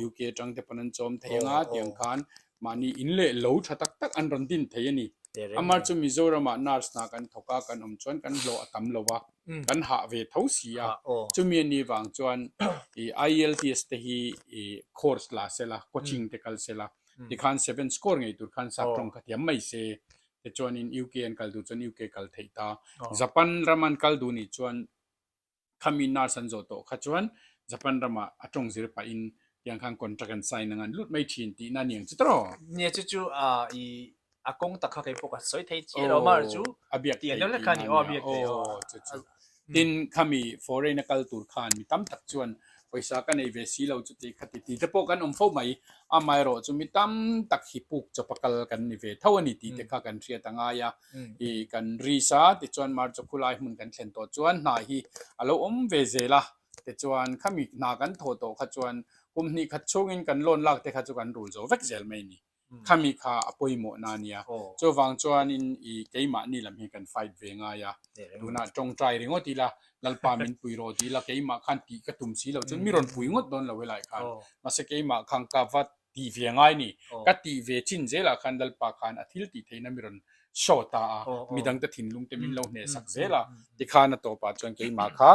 UK atang te pawn an chawm thei ang a tiang khan mahni in leh lo tha tak tak an rawn din thei a ni. Amar chu Mizoram ah nurse hna kan thawk a kan awm chuan kan hlawh a tam lo a. kan hah ve tho si a, chumi a nih vang chuan i IELTS te hi i course la sela, coaching te kal sela, tikhan seven score ngei tur khan sap tawng kha thiam mai se, tichuanin UK an kal duh chuan UK kal theih ta, Japan ram an kal duh nih chuan khami nurse an zawh tawh kha chuan Japan ramah a tawng zir pahin tiang khan contract an sign ang an lut mai thin tihna a ni ang chu tawh. Nia chu chu i a kawng tak kha kei pawh ka sawi thei chiah lo mar chu a biak thei tih kha ni aw a biak thei aw chu chu tin khami foreign a kal tur khan mi tam tak chuan pawisa ka nei ve si lo chu tih kha ti ti te pawh kan awm fo mai amaherawh chu mi tam tak hi puk chawp a kal kan ni ve tho a ni tih te kha kan hriat a ngai a i kan risk a tichuan mar chu khulai hmun kan thlen tawh chuan hna hi a lo awm ve zel a tichuan khami hna kan thawh tawh kha chuan kum hnih khat chhungin kan loan lak te kha chu kan rul zo vek zel mai a ni. Khami kha a pawimawh na nia. Chuvang chuanin i keimahni lam hi kan fight ve ngai a. Tunah tawngtai ringawt ila, Lalpa min pui rawh ti ila keimah khan tih ka tum si lo chuan mi rawn pui ngawt dawn lo helai khan. Mahse keimah khan ka va tih ve ngai ni. Ka tih ve chin zelah khan Lalpa khan a thil tih theihna mi rawn show ta a, midangte thinlung te min lo hnehsak zel a. Tikhan a tawpah chuan keimah kha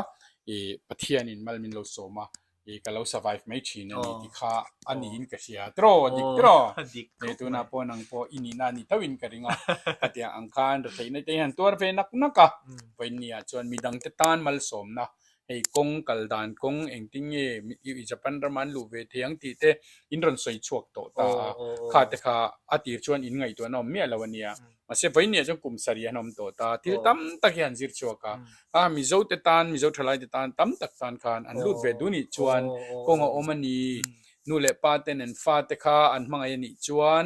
i Pathianin mal min lo sawm a, i ka lo survive mai thin a ni ti kha a niin ka hria tiraw a dik tiraw he tunah pawh nang pawh i nihna a ni tho in ka ring a khatiang ang khan retheihna te hian tuar ve nak nak a vawiin ah chuan midang te tan malsawmna hei kawng kal dan kawng engtin nge i Japan rama an luh ve thei ang tih te in rawn sawi chhuak tawh ta a kha te kha a tir chuan in ngaihtuahna awm miah lo a nia. Mahse vawiin ah chuan kum sarih an awm tawh ta, thil tam tak hi an zir chhuak a, a Mizo te tan, Mizo thalai te tan tam tak tan khan an lut ve duh nih chuan kawng a awm a ni, nu leh pa ten an fa te kha an hmangaih a nih chuan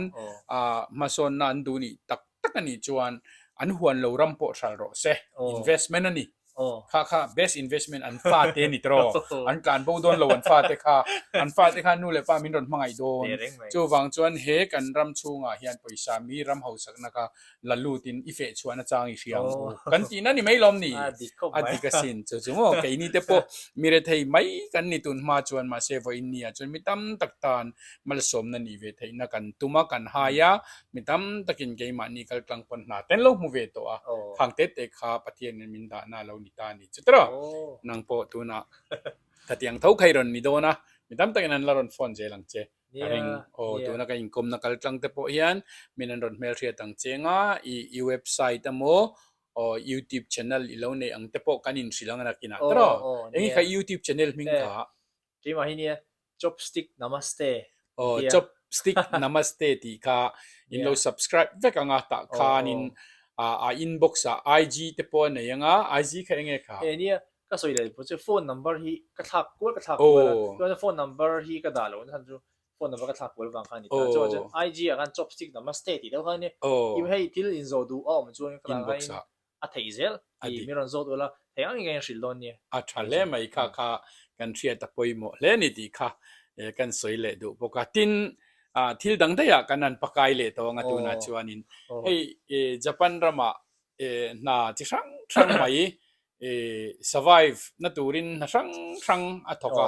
ah hmasawnna an duh nih tak tak a nih chuan an huan lo ram pawh hral rawh se, investment a ni. Kha kha best investment an fa te ni tawh an tlan bo dawn lo an fa te kha an fa te kha nu leh pa min rawn hmangaih dawn chuvang chuan he kan ram chhungah hian pawisa mi ram hausakna kha la lutin i feh chhuahna chang i hria ang u kan tihna ni mai lawm ni a dik asin chu chu maw keini te pawh mi rethei mai kan ni tun hma chuan mahse vawiin ni ah chuan mi tam tak tan malsawmna nih ve theihna kan tum a kan hai a Mi tam takin keimahni kaltlang pawn hna ten lo hmu ve tawh a, khang te te kha Pathianin min dahna a lo ni ta a ni chu tawh. Nang pawh tunah khatiang tho kha i rawn ni dawn a, mi tam takin an la rawn phone zel ang che ka ring. Aw, tuna ka inkawmna kaltlang te pawh hian min an rawn hmelhriat ang che nga, i i website emaw aw youtube channel i lo neih ang te pawh kan inhrilh ang nakinah tawh. Eng kha youtube channel hming kha? Keimah hi nia Chopstick Namaste Aw Chopstick Namaste tih kha in lo subscribe vek ang a tah khanin a inbox ah IG te pawh a nei ang a IG kha enge kha? E nia ka sawi leh pawh chu phone number hi ka thlak kual ka thlak kual a chuan phone number hi ka dah loh na chhan chu phone number ka thlak kual vang kha a ni ta chuan chuan IG ah khan Chopstick Namaste tih deuh kha a nia hei thil inzawh duh a awm chuan ka dah khain a theih zel tih min rawn zawt ula thei ang in ka inhrilh dawn nia. A tha hle mai kha kha kan hriat a pawimawh hle ni tih kha kan sawi leh duh bawk a. Tin, thil dang daihah kan han pakai leh tawh ang a tunah chuanin hei Japan ramah hna chi hrang hrang mai survive na turin hna hrang hrang a thawk a.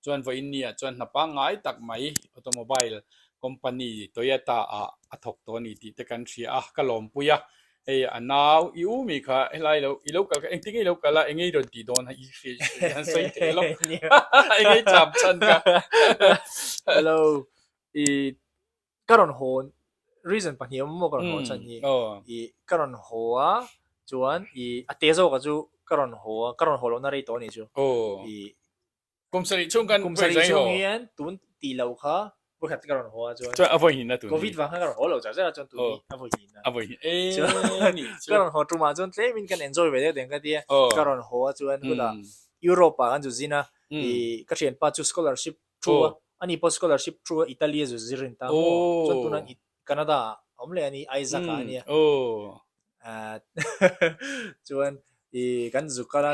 Chuan vawiin ni ah chuan hna pangngai tak mai automobile company Toyota ah a thawk tawh a ni tih te kan hria a, ka lawmpui a. Hei a nau i u mi kha helai lo i lo kal kha engtin nge i lo kal a enge i rawn tih dawn a i hria i han sawi thei lo enge i cham chhan kha. Hello i ka rawn haw reason pahnih awm maw ka rawn haw chhan hi i ka rawn haw a chuan i a te zawk a chu ka rawn haw a ka rawn haw lohna rei tawh a nih chu i Kum sarih chhung khan Kum sarih chhung hian tun tih loh kha vawikhat ka rawn haw a chuan Chuan a vawi hnihna tun hi. Covid vang khan ka rawn haw lo char char a chuan tun hi a vawi hnihna. A vawi hnih e nih chu. Ka rawn haw tumah chuan tlemin kan enjoy ve deuh deng ka tia. Ka rawn haw a chuan hutah Europe ah kan zu zin a i ka thianpa chu scholarship thu a ani pawh scholarship thu a Italy a zu zir in ta maw chuan tuna Canada ah a awm leh a ni Isaac ah a nia. Chuan i kan zu kal a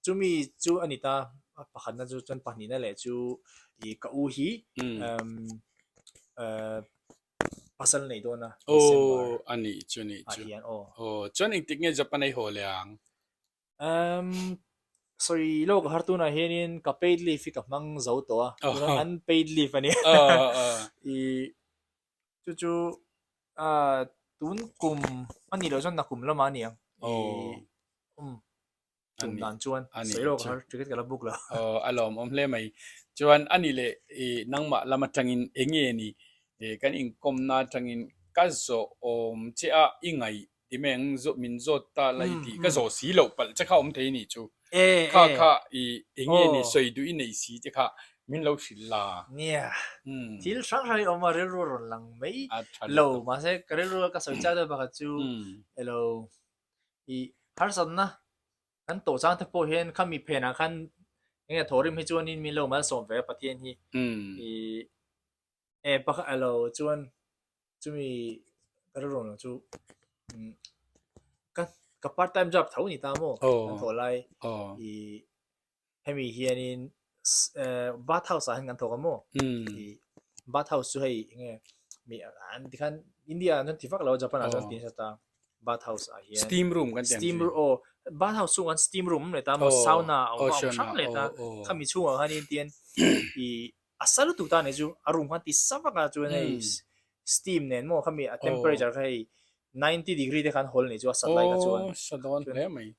chumi chu a ni ta a pakhatna chu chuan pahnihna leh chu i ka u hi pasal nei dawn a December ah hian aw. Chuan engtik nge Japan ei haw leh ang? Sawi lawk a har tunah hianin ka paid leave hi ka hmang zo tawh a tunah unpaid leave a nia i Chu chu ah tun kum a nih loh chuan nakum lamah a ni ang. Aw. Um tum dan chuan sawi lawk har ticket ka la book lo. Aw a lawmawm hle mai. Chuan a nih leh i nangmah lam atangin eng nge ni kan inkawmna atangin ka zawh awm che a i ngaih Ti mai ang zawh min zawt ta la i tih ka zawh si loh palh che kha awm thei ni chu. Kha kha i eng nge ni sawi duh i nei si te kha min lo hrilh la. Nia, thil hrang hrang hi awm a rilru rawn lang mai lo mahse ka rilru a ka sawi chak deuh pakhat chu elo i harsatna kan tawh chang te pawh hian khami phenah khan eng nge thawhrim hi chuanin min lo malsawm ve a Pathian hi i E pakhat alo chuan chumi ka rilru lo chu ka ka part time job tho ni ta maw kan thawh lai i hemi hianin bath house ah hian kan thawk a maw i bath house chu hei enge mi an tikhan India ah chuan ti vak lo a Japan ah chuan ti nasa ta bath house ah hian steam room kan ti ang steam aw bath house chhungah khan steam room awm leh ta maw sauna a awm hrang leh ta khami chhungah khanin tian i A sa lutuk ta nei chu a room khan ti sa vak a chuan hei steam nen maw khami a temperature kha hei 90 degree te khan hawl nei chu a sat lai kha chuan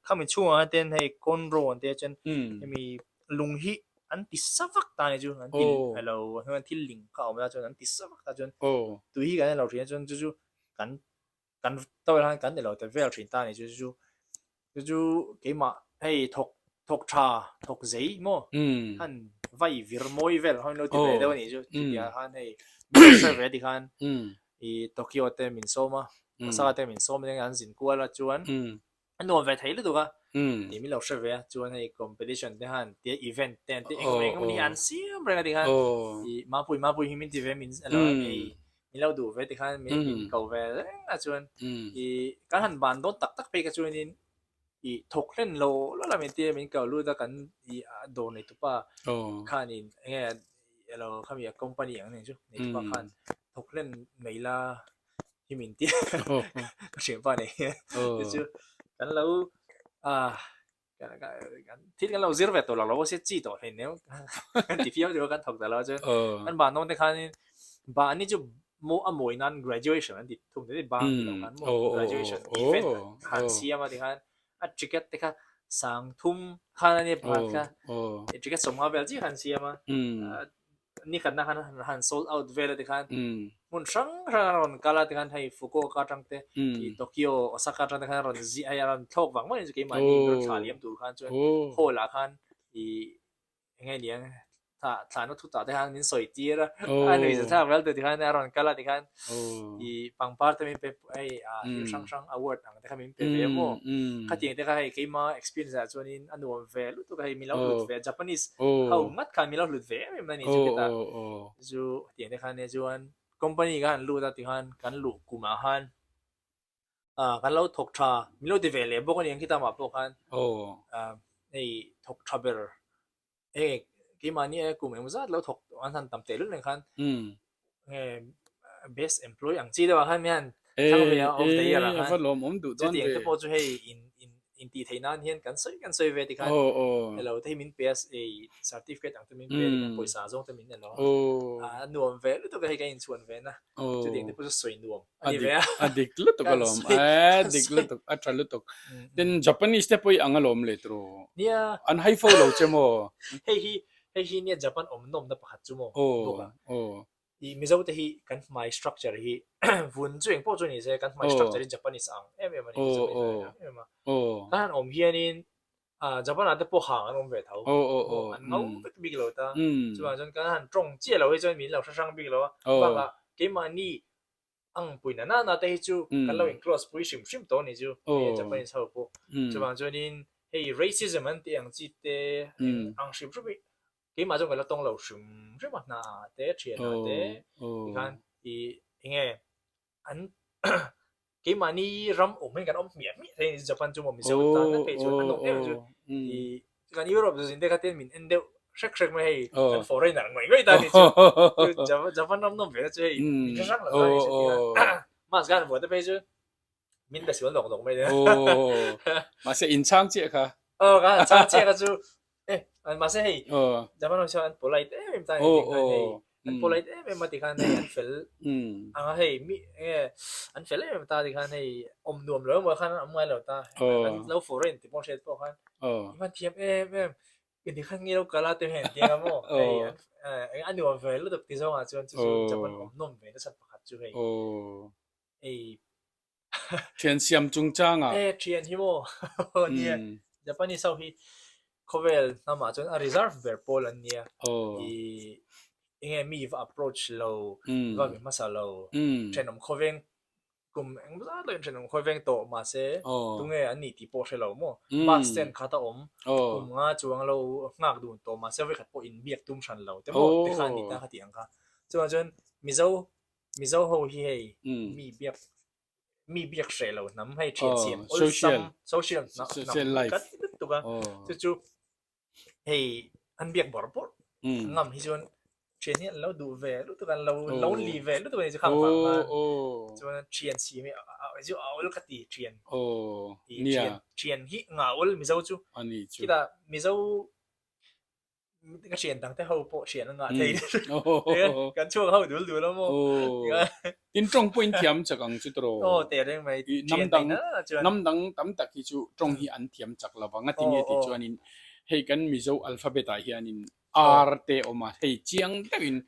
khami chhungah khan ten hei conro an tia chuan hemi lung hi an ti sa vak ta nei chu an ti alo thil ling kha a awm la chuan an ti sa vak ta chuan tui hi kan en lo thin a chuan chu chu kan kan tawih khan kan ni lo ta vel thin ta ni chu chu chu chu keimah hei thawk thawk tha thawk zei maw han vai vir mawi vel khan lo ti ve deuh a nih chu chutia khan hei min lo hre ve ti khan i Tokyo te min sawm a Osaka te min sawm a an zin kual a chuan a nuam ve thei lutuk a tih min lo hre ve a chuan hei competition te khan tia event te an ti engemaw engemaw ni an siam reng a ti khan ih mapui mapui hi min ti ve min alo ei min lo duh ve ti khan min min ko ve reng a chuan ih kan han ban dawn tak tak phei kha chuanin ih thawk hlen lo lo la min tia min ko lut a kan ih dawr nei tupa khanin enge alo khami a company ang nen chu nei tupa khan thawk hlen mai la hi min tia ka hriat pa nei hian chu chu kan lo ah thil kan lo zir ve tawh lo lo se chi tawh hlein neu kan ti fiam deuh a kan thawk ta lo chuan kan ban dawn te khanin mahni chu maw a mawi nan graduation an ti thung te ban ti lo khan maw graduation event han siam a tikhan a ticket te kha sang thum khan a nia pakhat kha ticket sawmnga vel chiah kha an siam a Ni khatna khan han sold out vel a tikhan hmun hrang hrang a rawn kal a tikhan hei Fukuoka atang te i Tokyo, Osaka atang te khan a rawn zi hei a rawn thlawk vang vang in chu keimahni in rawn thlah liam tur khan chuan hall ah khan i enge niang thlah thlahna thu tah te khan min sawi tir a a nuih za thlak vel tur tikhan a rawn kal a tikhan i pangpar te min pe hei a thil hrang hrang award ang te kha min pe ve maw khatiang te kha hei keima experience ah chuanin a nuam ve lutuk a hei min lo hlut ve Japanese ho ngat khan min lo hlut ve em em a ni chu khitah chu hetiang te khan nia chuan company kha han lut a tikhan kan luh kumah khan ah kan lo thawk tha min lo ti ve leh bawk a ni ang khitah mah pawh khan ah hei thawk tha ber hei keimahni a kum engemaw zat lo thawk an han tam teh lul nen khan nge best employee ang chi deuh ah khan mi han thlang ve a of the year ah khan chutiang te pawh chu hei in in. intih theih nan hian kan sawi kan sawi ve tikhan elo te hi min pe a ei certificate ang te min pe a tikhan pawisa zawng te min elo a a nuam ve lutuk a hei kan inchhuan ve na chutiang te pawh chu sawi nuam a ni ve a. A dik lutuk alawm a dik lutuk a tha lutuk tin Japanese te pawh i ang alawm le tiraw nia an hai fo lo che maw hei hi hei hi nia Japan awm nawmna pakhat chu maw bawk a. I Mizo te hi kan hmai structure hi vun chu engpawh chu ni se kan hmai structure hi Japanese ang em em a ni Japanese ang em em a. Kan han awm hianin Japan ah te pawh hang an awm ve tho an ngau vek bik lo ta chuvang chuan kan han tawng chiah lo hi chuan min lo hre hrang bik lo a bakah keimahni ang pui na na te hi chu kan lo in close pui hrim hrim tawh a ni chu Japanese ho pawh chuvang chuanin hei racism an tih ang chi te ang hrim hrim hi Keimah chuan ka la tawng lo hrim hrim a, hna ah te, thian ah te tikhan i enge an keimahni ram awm hian kan awm hmiah hmiah thei a ni Japan chu maw Mizo tan na phei chuan an awm em chu i kan Europe zin te kha ten min en deuh hrek hrek mai hei kan foreigner ngawih ngawih ta ni chu Japan ram nawm ve na chu hei min hre hrang lo ta ni chu tikhan mask khan vuah te phei chu min be sual nawk nawk mai mahse in chhang chiah kha aw ka chhang chiah kha chu Eh, mahse hei Japan ho chuan an polite em em ta ni tikhan hei an polite em em a tikhan hei an fel anga hei mi enge an fel em em ta tikhan hei awm nuam lo emaw khan an awm ngai lo ta an lo foreign tih pawh hriat pawh khan i hman thiam em em i khan nge lo kal a te hian an ti anga maw hei an a nuam ve lutuk ti zawngah chuan chu chu Japan awm nawm ve nasa pakhat chu hei hei Thian siam chungchangah. E, thian hi maw? Nia, Japanese ho hi khawvel hnamah chuan a reserve ber pawl an nia. I enge mi va approach lo, va be hmasa lo, thenawm khawveng kum engmaw zat lawin thenawm khawveng tawh mahse tunge an nih tih pawh hre lo maw? Bus stand khat a awm, kum nga chuang lo nghak dun tawh mahse vawikhat pawh inbiak tum hran lo te maw tikhan ni ta kha tih ang kha. Chuvang chuan Mizo Mizo ho hi hei mi biak mi biak hreh lo hnam hei thian siam awlsam social hnam kan ti lutuk a chu chu hei an biak bawrh bawrh ngam hi chuan thian hi an lo duh ve lutuk an lo lonely ve lutuk a ni chu khang vang khan chuan thian siam hi chu a awl ka ti thian thian thian hi nga awl Mizo chu khitah Mizo ka thian dang te ho pawh thian a ngah thei kan chhuak ho dul dul a maw tin tawng pawh in thiam chak ang chu tawh aw teh reng mai hnam dang hnam dang tam tak hi chu tawng hi an thiam chak lo vang a tinge tih chuanin hei kan Mizo alphabet ah hianin R te awm a hei chiang deuhin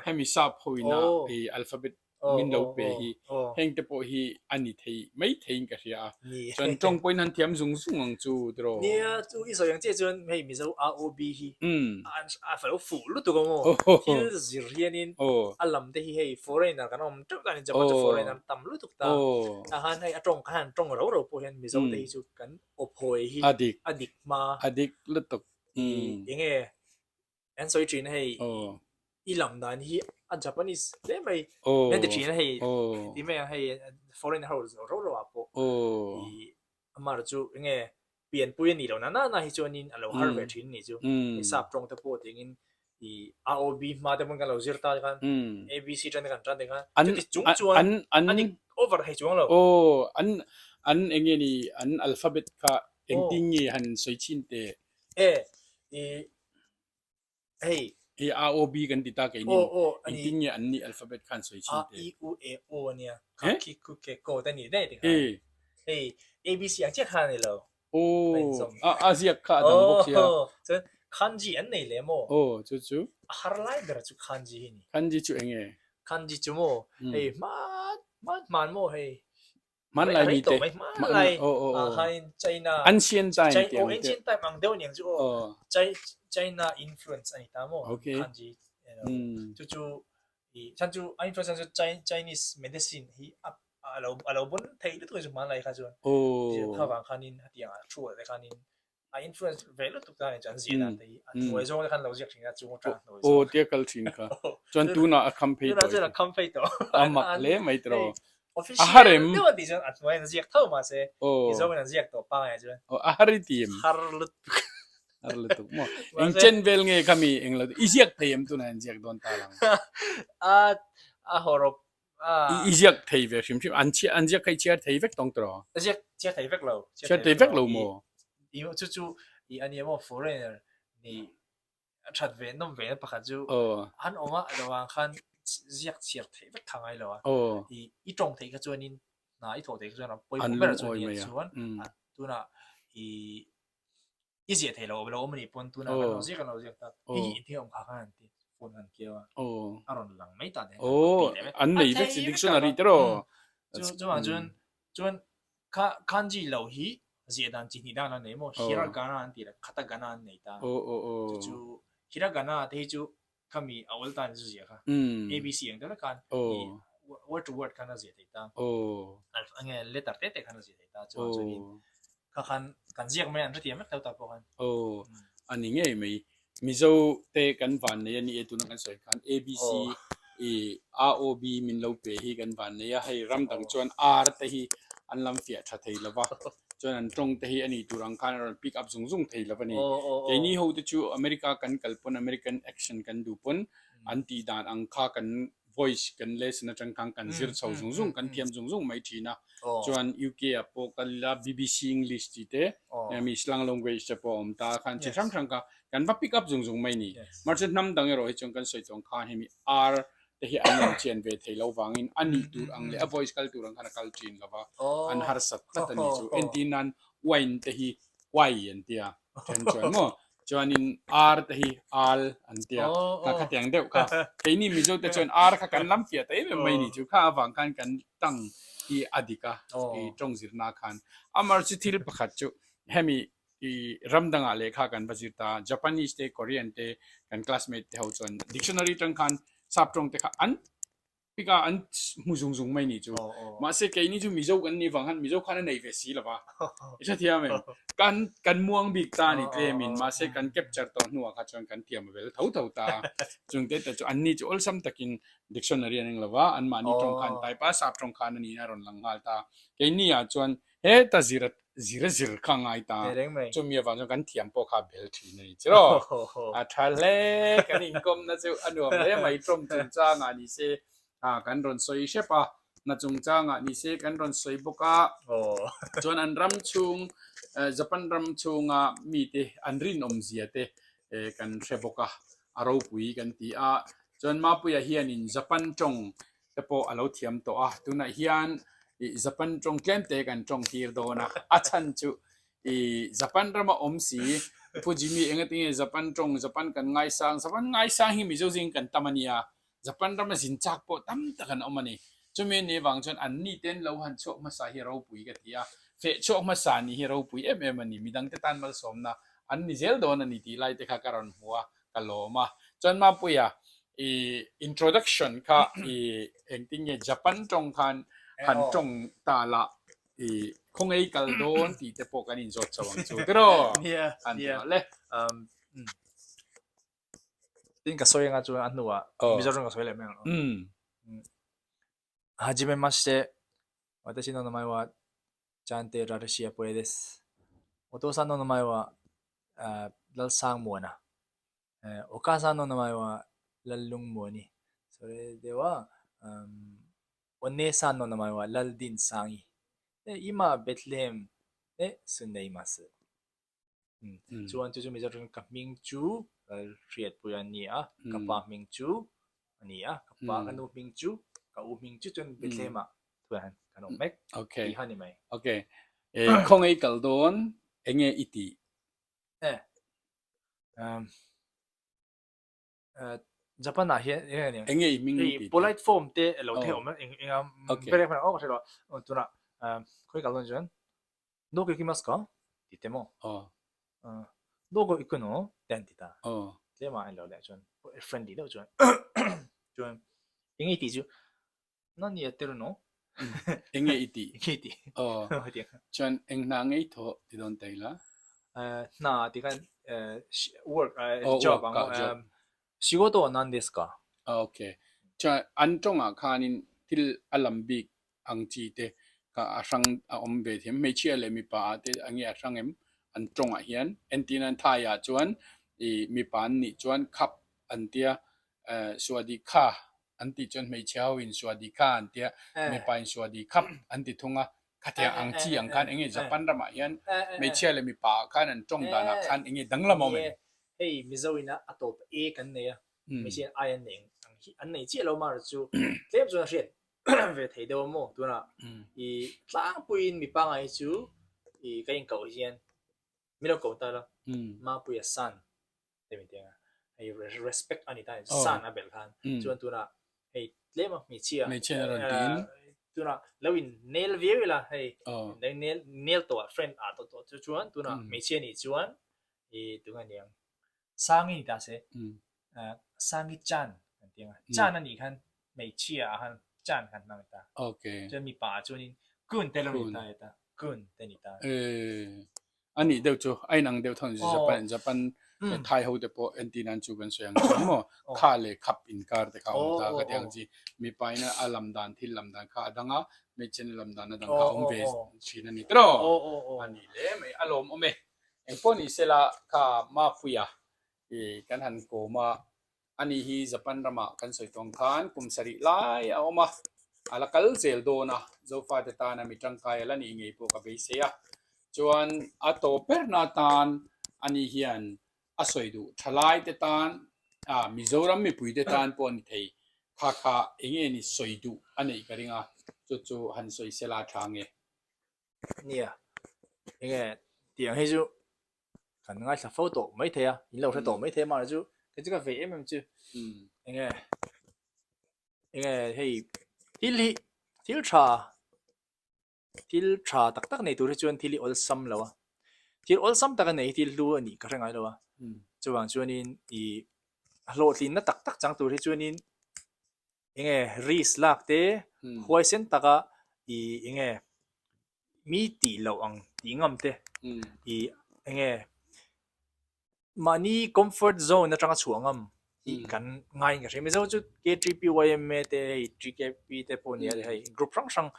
hemi sap ho ina hei alphabet min lo pe hi heng te pawh hi a ni thei mai theiin ka hria a chuan tawng pawhin han thiam zung zung ang chu tiraw nia chu i sawi ang chiah chuan hei Mizo ROB hi a fel fuh lutuk a maw thil zir hianin a lam te hi hei foreigner kan awm teuh ta ni Japan chu foreigner tam lutuk ta ah khan hei a tawng khan han tawng rau rau pawh hian Mizo te hi chu kan awphawi hi a dik hma a dik lutuk enge An sawi thin a hei i lam dan hi a Japanese hle mai an ti thin a hei ti mai ang hei foreign ho ro ro ah pawh i amah chu enge pianpui a nih loh na na na hi chuanin a lo har ve thin ni chu hei sap tawng te pawh tiangin i ROB hma te pawn kan lo zir ta khan ABC tan te kan tan te khan chuti chung chuan a ni over thei chuang lo. Aw an an enge ni an alphabet kha engtin nge han sawi chhin teh. E i hei hei a o b kan ti ta kei nin engtin nge an nih alphabet khan sawi chin te a i u e o ania kha ki ku ke ko te ni dei ti kha hei a b c ang chiah kha ani lo o a a ziak kha a dang bawk sia chuan kanji an nei le maw o chu chu a har lai ber chu kanji hi ni kanji chu enge kanji chu maw hei hman hman hman maw hei Hmanlai mi te. Hmanlai ah khan China Ancient time tiang te. Ancient time ang deuh niang chu aw. China influence ani ta maw. Kanji chu chu i chan chu a influence chu Chinese medicine hi a lo a lo bon thei lutuk chu hmanlai kha chuan. Kha vang khanin hetiang ah thu te khanin a influence ve lutuk ta ni chu an zia dan te hi a hnuai zawng te khan lo ziak thin a chung atang hnuai zawng. Aw tia kal thin kha. Chuan tunah a kham phei tawh. Tunah chuan a kham phei tawh. A mak hle mai tiraw. Official a har em? Deuh an tih chuan a hnuai an ziak tho mahse Mizo in an ziak tawh pangai chuan. Aw a har i ti em? Har lutuk. Har lutuk maw. Eng chen vel nge kha mi eng lo i ziak thei em tunah an ziak dawn ta lang. A a hawrawp I ziak thei ve hrim hrim an chhiar an ziak kha i chhiar thei vek tawng tiraw? Ziak chhiar thei vek lo. Chhiar thei vek lo maw? Chu chu i a nia maw foreigner ni a that ve nawm ve na pakhat chu an awm a lo ang khan ziak chhiar theih vek kha ngai lo a. I i tawng theih kha chuanin hna i thawh theih kha chuan a pawimawh ber chu nia chuan tunah i i ziah theih loh lo awm a nih pawn tunah kan lo ziak kan lo ziak ta hei hi engtin awm kha khan an ti phone an keu a a rawn lang mai ta te an nei vek si dictionary te rawh chu chuvang chuan chuan kha kanji lo hi ziah dan chi hnih dan an nei maw hiragana an tih leh katakana an nei ta chu chu hiragana te hi chu khami a awl tan chu ziah kha abc ang deuh vek khan word to word khan a ziah theih ta enge letter te te khan a ziah theih ta chuvang chuanin kha khan kan ziak mai an hrethiam vek tho ta pawh khan. Aw a ni ngei mai. Mizo te kan van nei a ni e tuna kan sawi khan ABC i ROB min lo pe hi kan van nei a hei ram dang chuan R te hi an lam fiah tha thei lo va chuan an tawng te hi a nih tur ang khan a rawn pick up zung zung thei lo a ni. Keini ho te chu America kan kal pawn American accent kan duh pawn an tih dan ang kha kan voice kan lesson atang khan kan zir chho zung zung kan thiam zung zung mai thin a chuan UK ah pawh kal ila BBC English tih te mi slang language te pawh a awm ta a khan chi hrang hrang kha kan va pick up zung zung mai ni mahse hnam dang erawh hi chuan kan sawi chuang khan hemi R te hi an rawn chian ve thei lo vangin a nih tur ang leh a voice kal tur ang khan a kal thin lo va an harsat tlat a ni chu entir nan wine te hi wai an tia then chuan maw chuanin ar te hi al an tia kha khatiang deuh kha keini Mizo te chuan ar kha kan lam fiah ta em em mai ni chu kha avang khan kan tang hi a dik a i tawng zirna khan amar chu thil pakhat chu hemi i ram dangah lehkha kan va zir ta Japanese te Korean te kan classmate te ho chuan dictionary tang khan sap tawng te kha an Pika an hmu zung zung mai ni chu. Mahse keini chu Mizo kan nih vang khan Mizo khan a nei ve si lova. I hrethiam em? Kan kan muang bik ta ni tlemin mahse kan capture tawh hnuah kha chuan kan thiam a vel tho tho ta. Chung te te chu anni chu awlsam takin dictionary an eng lova, anmahni tawng khan type a, sap tawng khan a niin a rawn lang nghal ta. Keini ah chuan heta zir a zir a zir kha a ngai ta. Chumi avang chuan kan thiam pawh kha a bel thin a ni chu rawh. A tha hle kan inkawmna chu a nuam hle mai tawng chungchangah ni se kan rawn sawi hrep a, hna chungchangah ni se kan rawn sawi bawk a. Chuan an ram chhung Japan ram chhunga mite an rinawmzia te kan hre bawk a, a ropui kan ti a. Chuan Mapuia hianin Japan tawng te pawh a lo thiam tawh a, tunah hian ih Japan tawng tlem te kan tawng tir dawn a, a chhan chu ih Japan rama awm si Pu Jimmy engatinge Japan tawng Japan kan ngaisang Japan ngaisang hi Mizo zing kan tam a nia, Japan rama zin chak pawh tam tak an awm a ni, chumi a nih vang chuan an ni ten lo han chhuak hmasa hi ropui ka ti a, feh chhuak hmasa nih hi ropui em em a ni, midangte tan malsawmna an ni zel dawn a ni tih lai te kha ka rawn hmu a. ka lawm a chuan Mapuia i introduction kha i engtin nge Japan tawng khan han tawng ta la i khawngei kal dawn tih te pawh kan inzawt chho ang chu tiraw han ti rawh le. Tin ka sawi anga chuan a hnuah Mizoram ka sawi leh mai ang. Hajimemashite watashi no namae wa Chante Rarishia Puia desu. O tousan no namae wa Lalsangmuana. O kaasan no namae wa Lallungmuani. Sore de wa o neesan no namae wa Laldinsangi. De ima Bethlehem de sunde imasu. Chuan chu chu Mizoram ka hming chu Lalhriatpuia a ni a, ka pa hming chu a ni a, ka pa ka nu hming chu ka u hming chu chuan Bethlehem ah thuan han kan awm mek tih kha a ni mai. Okay. Khawngaih kal dawn enge i tih? Japan ah hian eng eng enge i hming hei polite form te lo thei awm eng eng a bere hman awk hre lo tuna khoi kal dawn chuan doko ikimasu ka ti te maw doko iku no te an ti ta tlem ah an lo leh chuan friendly deuh chuan chuan enge i tih chu Nani a tir no? Enge i tih? Enge i tih? Aw. Chuan eng hna ngei thawh ti dawn ta ila? Hna ti khan work, job ang maw? Shigoto wa nan desu ka? Okay. Chuan an tawngah khanin thil a lam bik ang chi te kha a hrang a awm ve thiam. Hmeichhia leh mipa ah te enge a hrang em? An tawngah hian. Entirnan Thai ah chuan i mipa an nih chuan khap an tia, suadi kha an tih chuan hmeichhe ho in suadi kha an tia, mipa in suadi khap an ti thung a. Khatiang ang chi ang khan enge Japan ramah hian hmeichhia leh mipa ah khan an tawng danah khan enge danglam a awm em? Hei Mizo ina a tawp e kan nei a, hmeichhia in ai an nei ang hi an nei chiah lo mar chu tlem chuan a hriat ve thei deuh a maw tunah i tlangpuiin mipa ngai hi chu i ka inkoh hian min lo ko ta la Mapuia san te min ti ang a, hei respect a ni ta san a belh khan chuan tunah hei tlem a hmeichhia hmeichhia a rawn tiin tunah lo in nel viau ila hei nel nel tawh ah friend ah tawh tawh chu chuan tunah hmeichhia nih chuan i tunge niang Sangi ni ta se Sangi chan kan ti ang a chan a nih khan hmeichhia ah khan chan khan hmang ta chuan mipa ah chuanin kun te lo ni ta ta kun te ni ta. A nih deuh chu a inang deuh thawng Japan Japan leh Thai ho te pawh entir nan chu kan sawi ang chuan maw kha leh khap inkar te kha a awm ta ka ti ang chi mipa ina a lam dan thil lam dan kha a dang a hmeichhe ina lam dan a dang kha a awm ve thin a ni tiraw a nih le mai a lawm awm e engpawh ni sela kha Mapuia ih kan han kawm a Ani hi Japan ramah kan sawi tawng khan kum sarih lai a awm a, a la kal zel dawn a, Zofate tana mi tangkai a la nih ngei pawh ka beisei a. Chuan a tawp berna atan ani hian a sawi duh thalaite tan, ah Mizoram mipuite tan pawh a ni thei, kha kha eng nge ni sawi duh a neih ka ring a, chu chu han sawi sela a tha nge? Nia, eng nge tiang hi chu kan ngaithla fo tawh mai thei a, in lo hre tawh mai thei a mahni chu kei chu ka vei em em chu eng nge eng nge hei thil hi thil tha thil tha tak tak nei tur hi chuan thil hi awlsam lo a, thil awlsam tak a nei hi thil hlu a nih ka hre ngai lo a, chuvang chuanin ih hlawhtlinna tak tak chang tur hi chuanin eng nge risk lak te huaisen taka ih eng nge mi tih loh ang tih ngam te ih eng nge mahni comfort zone atanga chhuah ngam tih kan ngaiin ka hria. Mizo chu KTPYMA te hei TKP te pawh nia hei group hrang hrang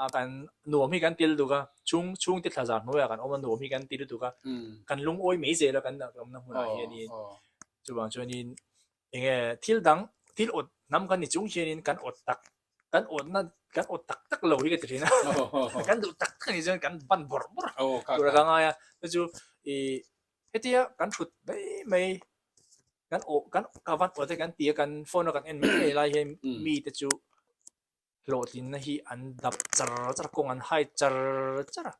a kan nuam hi kan ti lutuk a chhung chhungte thla zar hnuaiah kan awm a nuam hi kan ti lutuk a kan lungawi mai zel a kan awmna hmunah hianin chuvang chuanin eng nge thil dang thil awt hnam kan ni chung hianin kan awt tak kan awtna kan awt tak tak lo hi ka ti thin a kan duh tak tak ni chuan kan ban bawrh bawrh tur a ka ngai a chu chu ih hetia kan thut mai mai kan awh kan ka van awt e kan ti a kan phone a kan en mai mai lai hian mi te chu hlawhtlinna hi an dap char char a kawng an hai char char a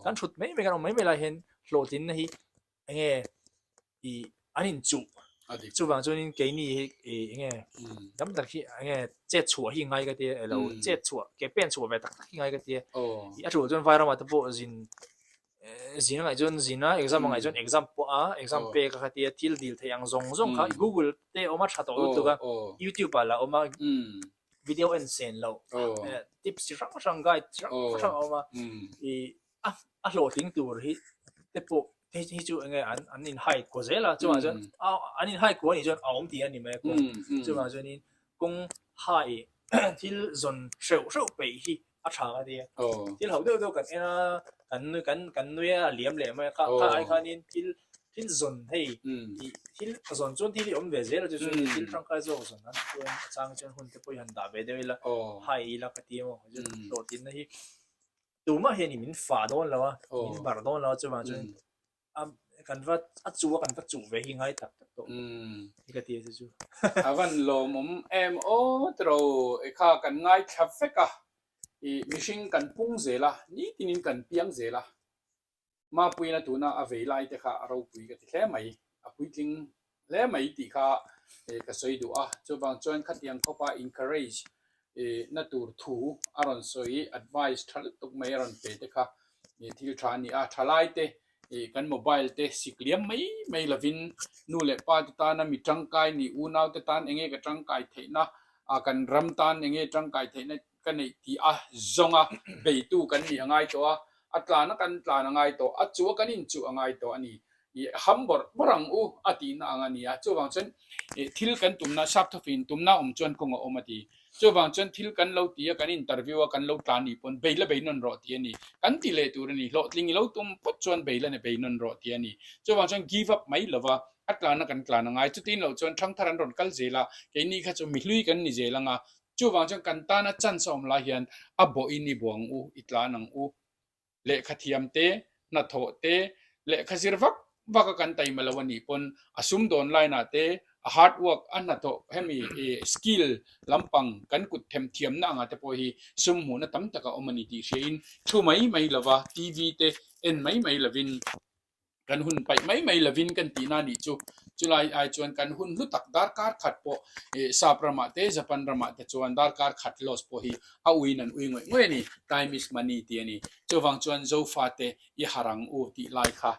kan thut mai mai kan awm mai mai lai hian hlawhtlinna hi eng nge ih an inchuh chuvang chuanin keini hi ih eng nge tam tak hi eng nge chet chhuah hi ngai ka tia elo chet chhuah ke pen chhuah ve tak tak hi ngai ka tia ih a tul chuan vai ramah te pawh zin zin a ngaih chuan zin a exam a ngaih chuan exam pawh a exam pek a kha tia thil dil theih ang zawng zawng kha google te a awm a tha tawh lutuk a youtube ah lah a awm a video en sen loh tips chi hrang hrang guide chi hrang hrang a awm a ih a a hlawhtling tur hi te pawh hei hi chu enge an an in hai kaw zel a chuvang chuan a an in hai kaw anih chuan a awm tih a ni mai a kawng chuvang chuanin kawng hai thil zawn hreuh hreuh peih hi a tha a nia thil ho deuh deuh kan en a kan nui kan kan nui a liam leh mai a kha kha ai khanin thil thil zawn hei ih thil zawn chuan thil hi awm ve zel a chu chuan thil tangkai zawk zawn nan chuan a chang chuan hun te pawh hi han dah ve deuh ila hai ila ka ti emaw hlawhtlinna hi Tumah hian min fah dawn lo a, min barh dawn lo a, chuvang chuan a kan va a chuh a kan va chuh ve hi ngai tak tak tawh hi ka ti a chu chu. A van lawmawm em aw tiro e kha kan ngaithla vek a, i mihring kan pung zel a, nitinin kan piang zel a, Mapuiina tuna a vei lai te kha a ropui ka ti hle mai, a puitling hle mai tih kha ka sawi duh a. Chuvang chuan khatiang khawpa encourage na tur thu a rawn sawi, advice tha lutuk mai a rawn pe te kha thil tha a ni a. Thalai te kan mobile te sik liam mai mai lovin nu leh pa te tana mi tangkai ni, unau te tan enge ka tangkai theihna, kan ram tan enge tangkai theihna ka neih tih a zawnga beitu kan nih a ngai tawh a, a tlan a kan tlan a ngai tawh, a chu a kan inchuh a ngai tawh a ni. Ih ham bawrh bawrh ang u a tihna ang a ni a, chuvang chuan ih thil kan tumna sap thawfin tumna awm chuan kawng a awm a ti. Chuvang chuan thil kan lo ti a, kan interview a, kan lo tlan nih pawn bei la bei nawn rawh tih a ni. Kan ti leh tur a ni, hlawhtling i lo tum phawt chuan bei la ni bei nawn rawh tih a ni. Chuvang chuan give up mai lova a tlan a kan tlan a ngai. Chutin loh chuan thangthar an rawn kal zel a, keini kha chu mihlui kan ni zel ang a, Chuvang chuan kan tana chance a awm lai hian a bawhin i buang u, i tlan ang u. Lehkha thiam te, hnathawh te, lehkha zir vak vak a kan taima lo a nih pawn a sumdawn line ah te a hard work a hnathawh hemi skill lampang kan kut them thiamna anga te pawh hi sum hmuhna tam tak a awm a ni tih hriain thu mai mai lova TV te en mai mai lovin Kan hun paih mai mai lovin kan tihna nih chu. Chulai ai chuan kan hun hlu tak darkar khat pawh Sap ramah te Japan ramah te chuan darkar khat loss pawh hi a uiin an ui ngawih ngawih a ni. Time is money tih a ni. Chuvang chuan Zofate i harh ang u tih lai kha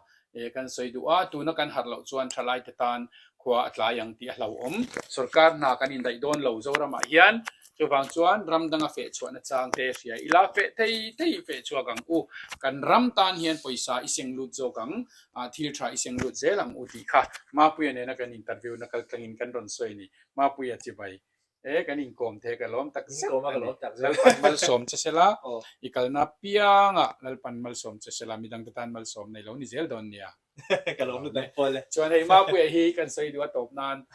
kan sawi duh a, tuna kan harh loh chuan thalaite tan khua a tlai ang tih a hlauhawm. Sorkar hna kan indaih dawn lo Zoramah hian Chuvang chuan ram danga feh chhuahna chang te hria ila feh thei thei feh chhuak ang u. Kan ram tan hian pawisa i seng lut zawk ang, thil tha i seng lut zel ang u tih kha Mapuia nena kan interview na kal tlangin kan rawn sawi a ni. Mapuia chibai e kan inkawm the ka lawm tak zet a ni. Lalpan malsawm che sela, i kalna piangah Lalpan malsawm che sela midangte tan malsawm nei lo ni zel dawn nia. Ka lo hlu tak pawl e. Chuan hei Mapuia hi kan sawi duh a tawp nan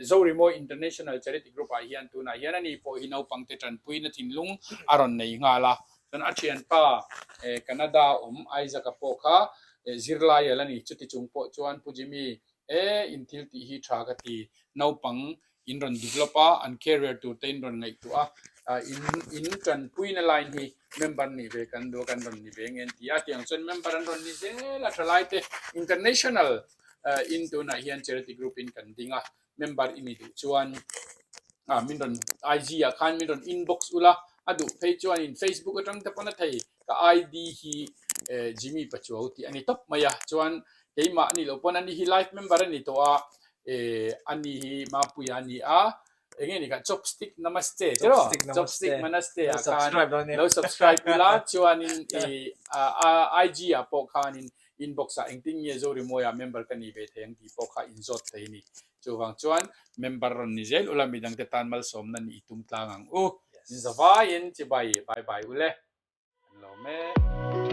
Zorimawi International Charity Group ah hian tunah hian ani pawh hi naupangte tanpuina thinlung a rawn nei nghal a. Chuan a thianpa Canada awm Isaac-a pawh kha zirlai a la ni. Chuti chung pawh chuan Pu Jimmy e in thil tih hi tha ka ti. Naupang in rawn develop a, an career tur te in rawn ngaihtuah a, in in tanpuina line hi member nih ve kan duh a, kan rawn ni ve nge an ti a, tiang chuan member an rawn ni zel a, thalai te international in tunah hian charity group in kan ding a, member i ni duh chuan min rawn IG ah khan min rawn inbox ula, a duh phei chuan in Facebook atang te pawn a thei ka ID hi Jimmy Pachuau tih a ni tawp mai a, chuan keimah a nih loh pawn ani hi life member a ni tawh a, eh ani hi Mapuia a ni a, eng nge ni kha chopstick namaste che rawh chopstick namaste ah khan lo subscribe ula chuanin ih IG ah pawh khanin inbox ah engtin nge Zorimawi ah member ka ni ve thei ang tih pawh kha inzawt thei a ni. Chuvang chuan member rawn ni zel ula midangte tan malsawmna nih i tum tlang ang u. Zavaiin chibai bye bye ule. Kan lo mek.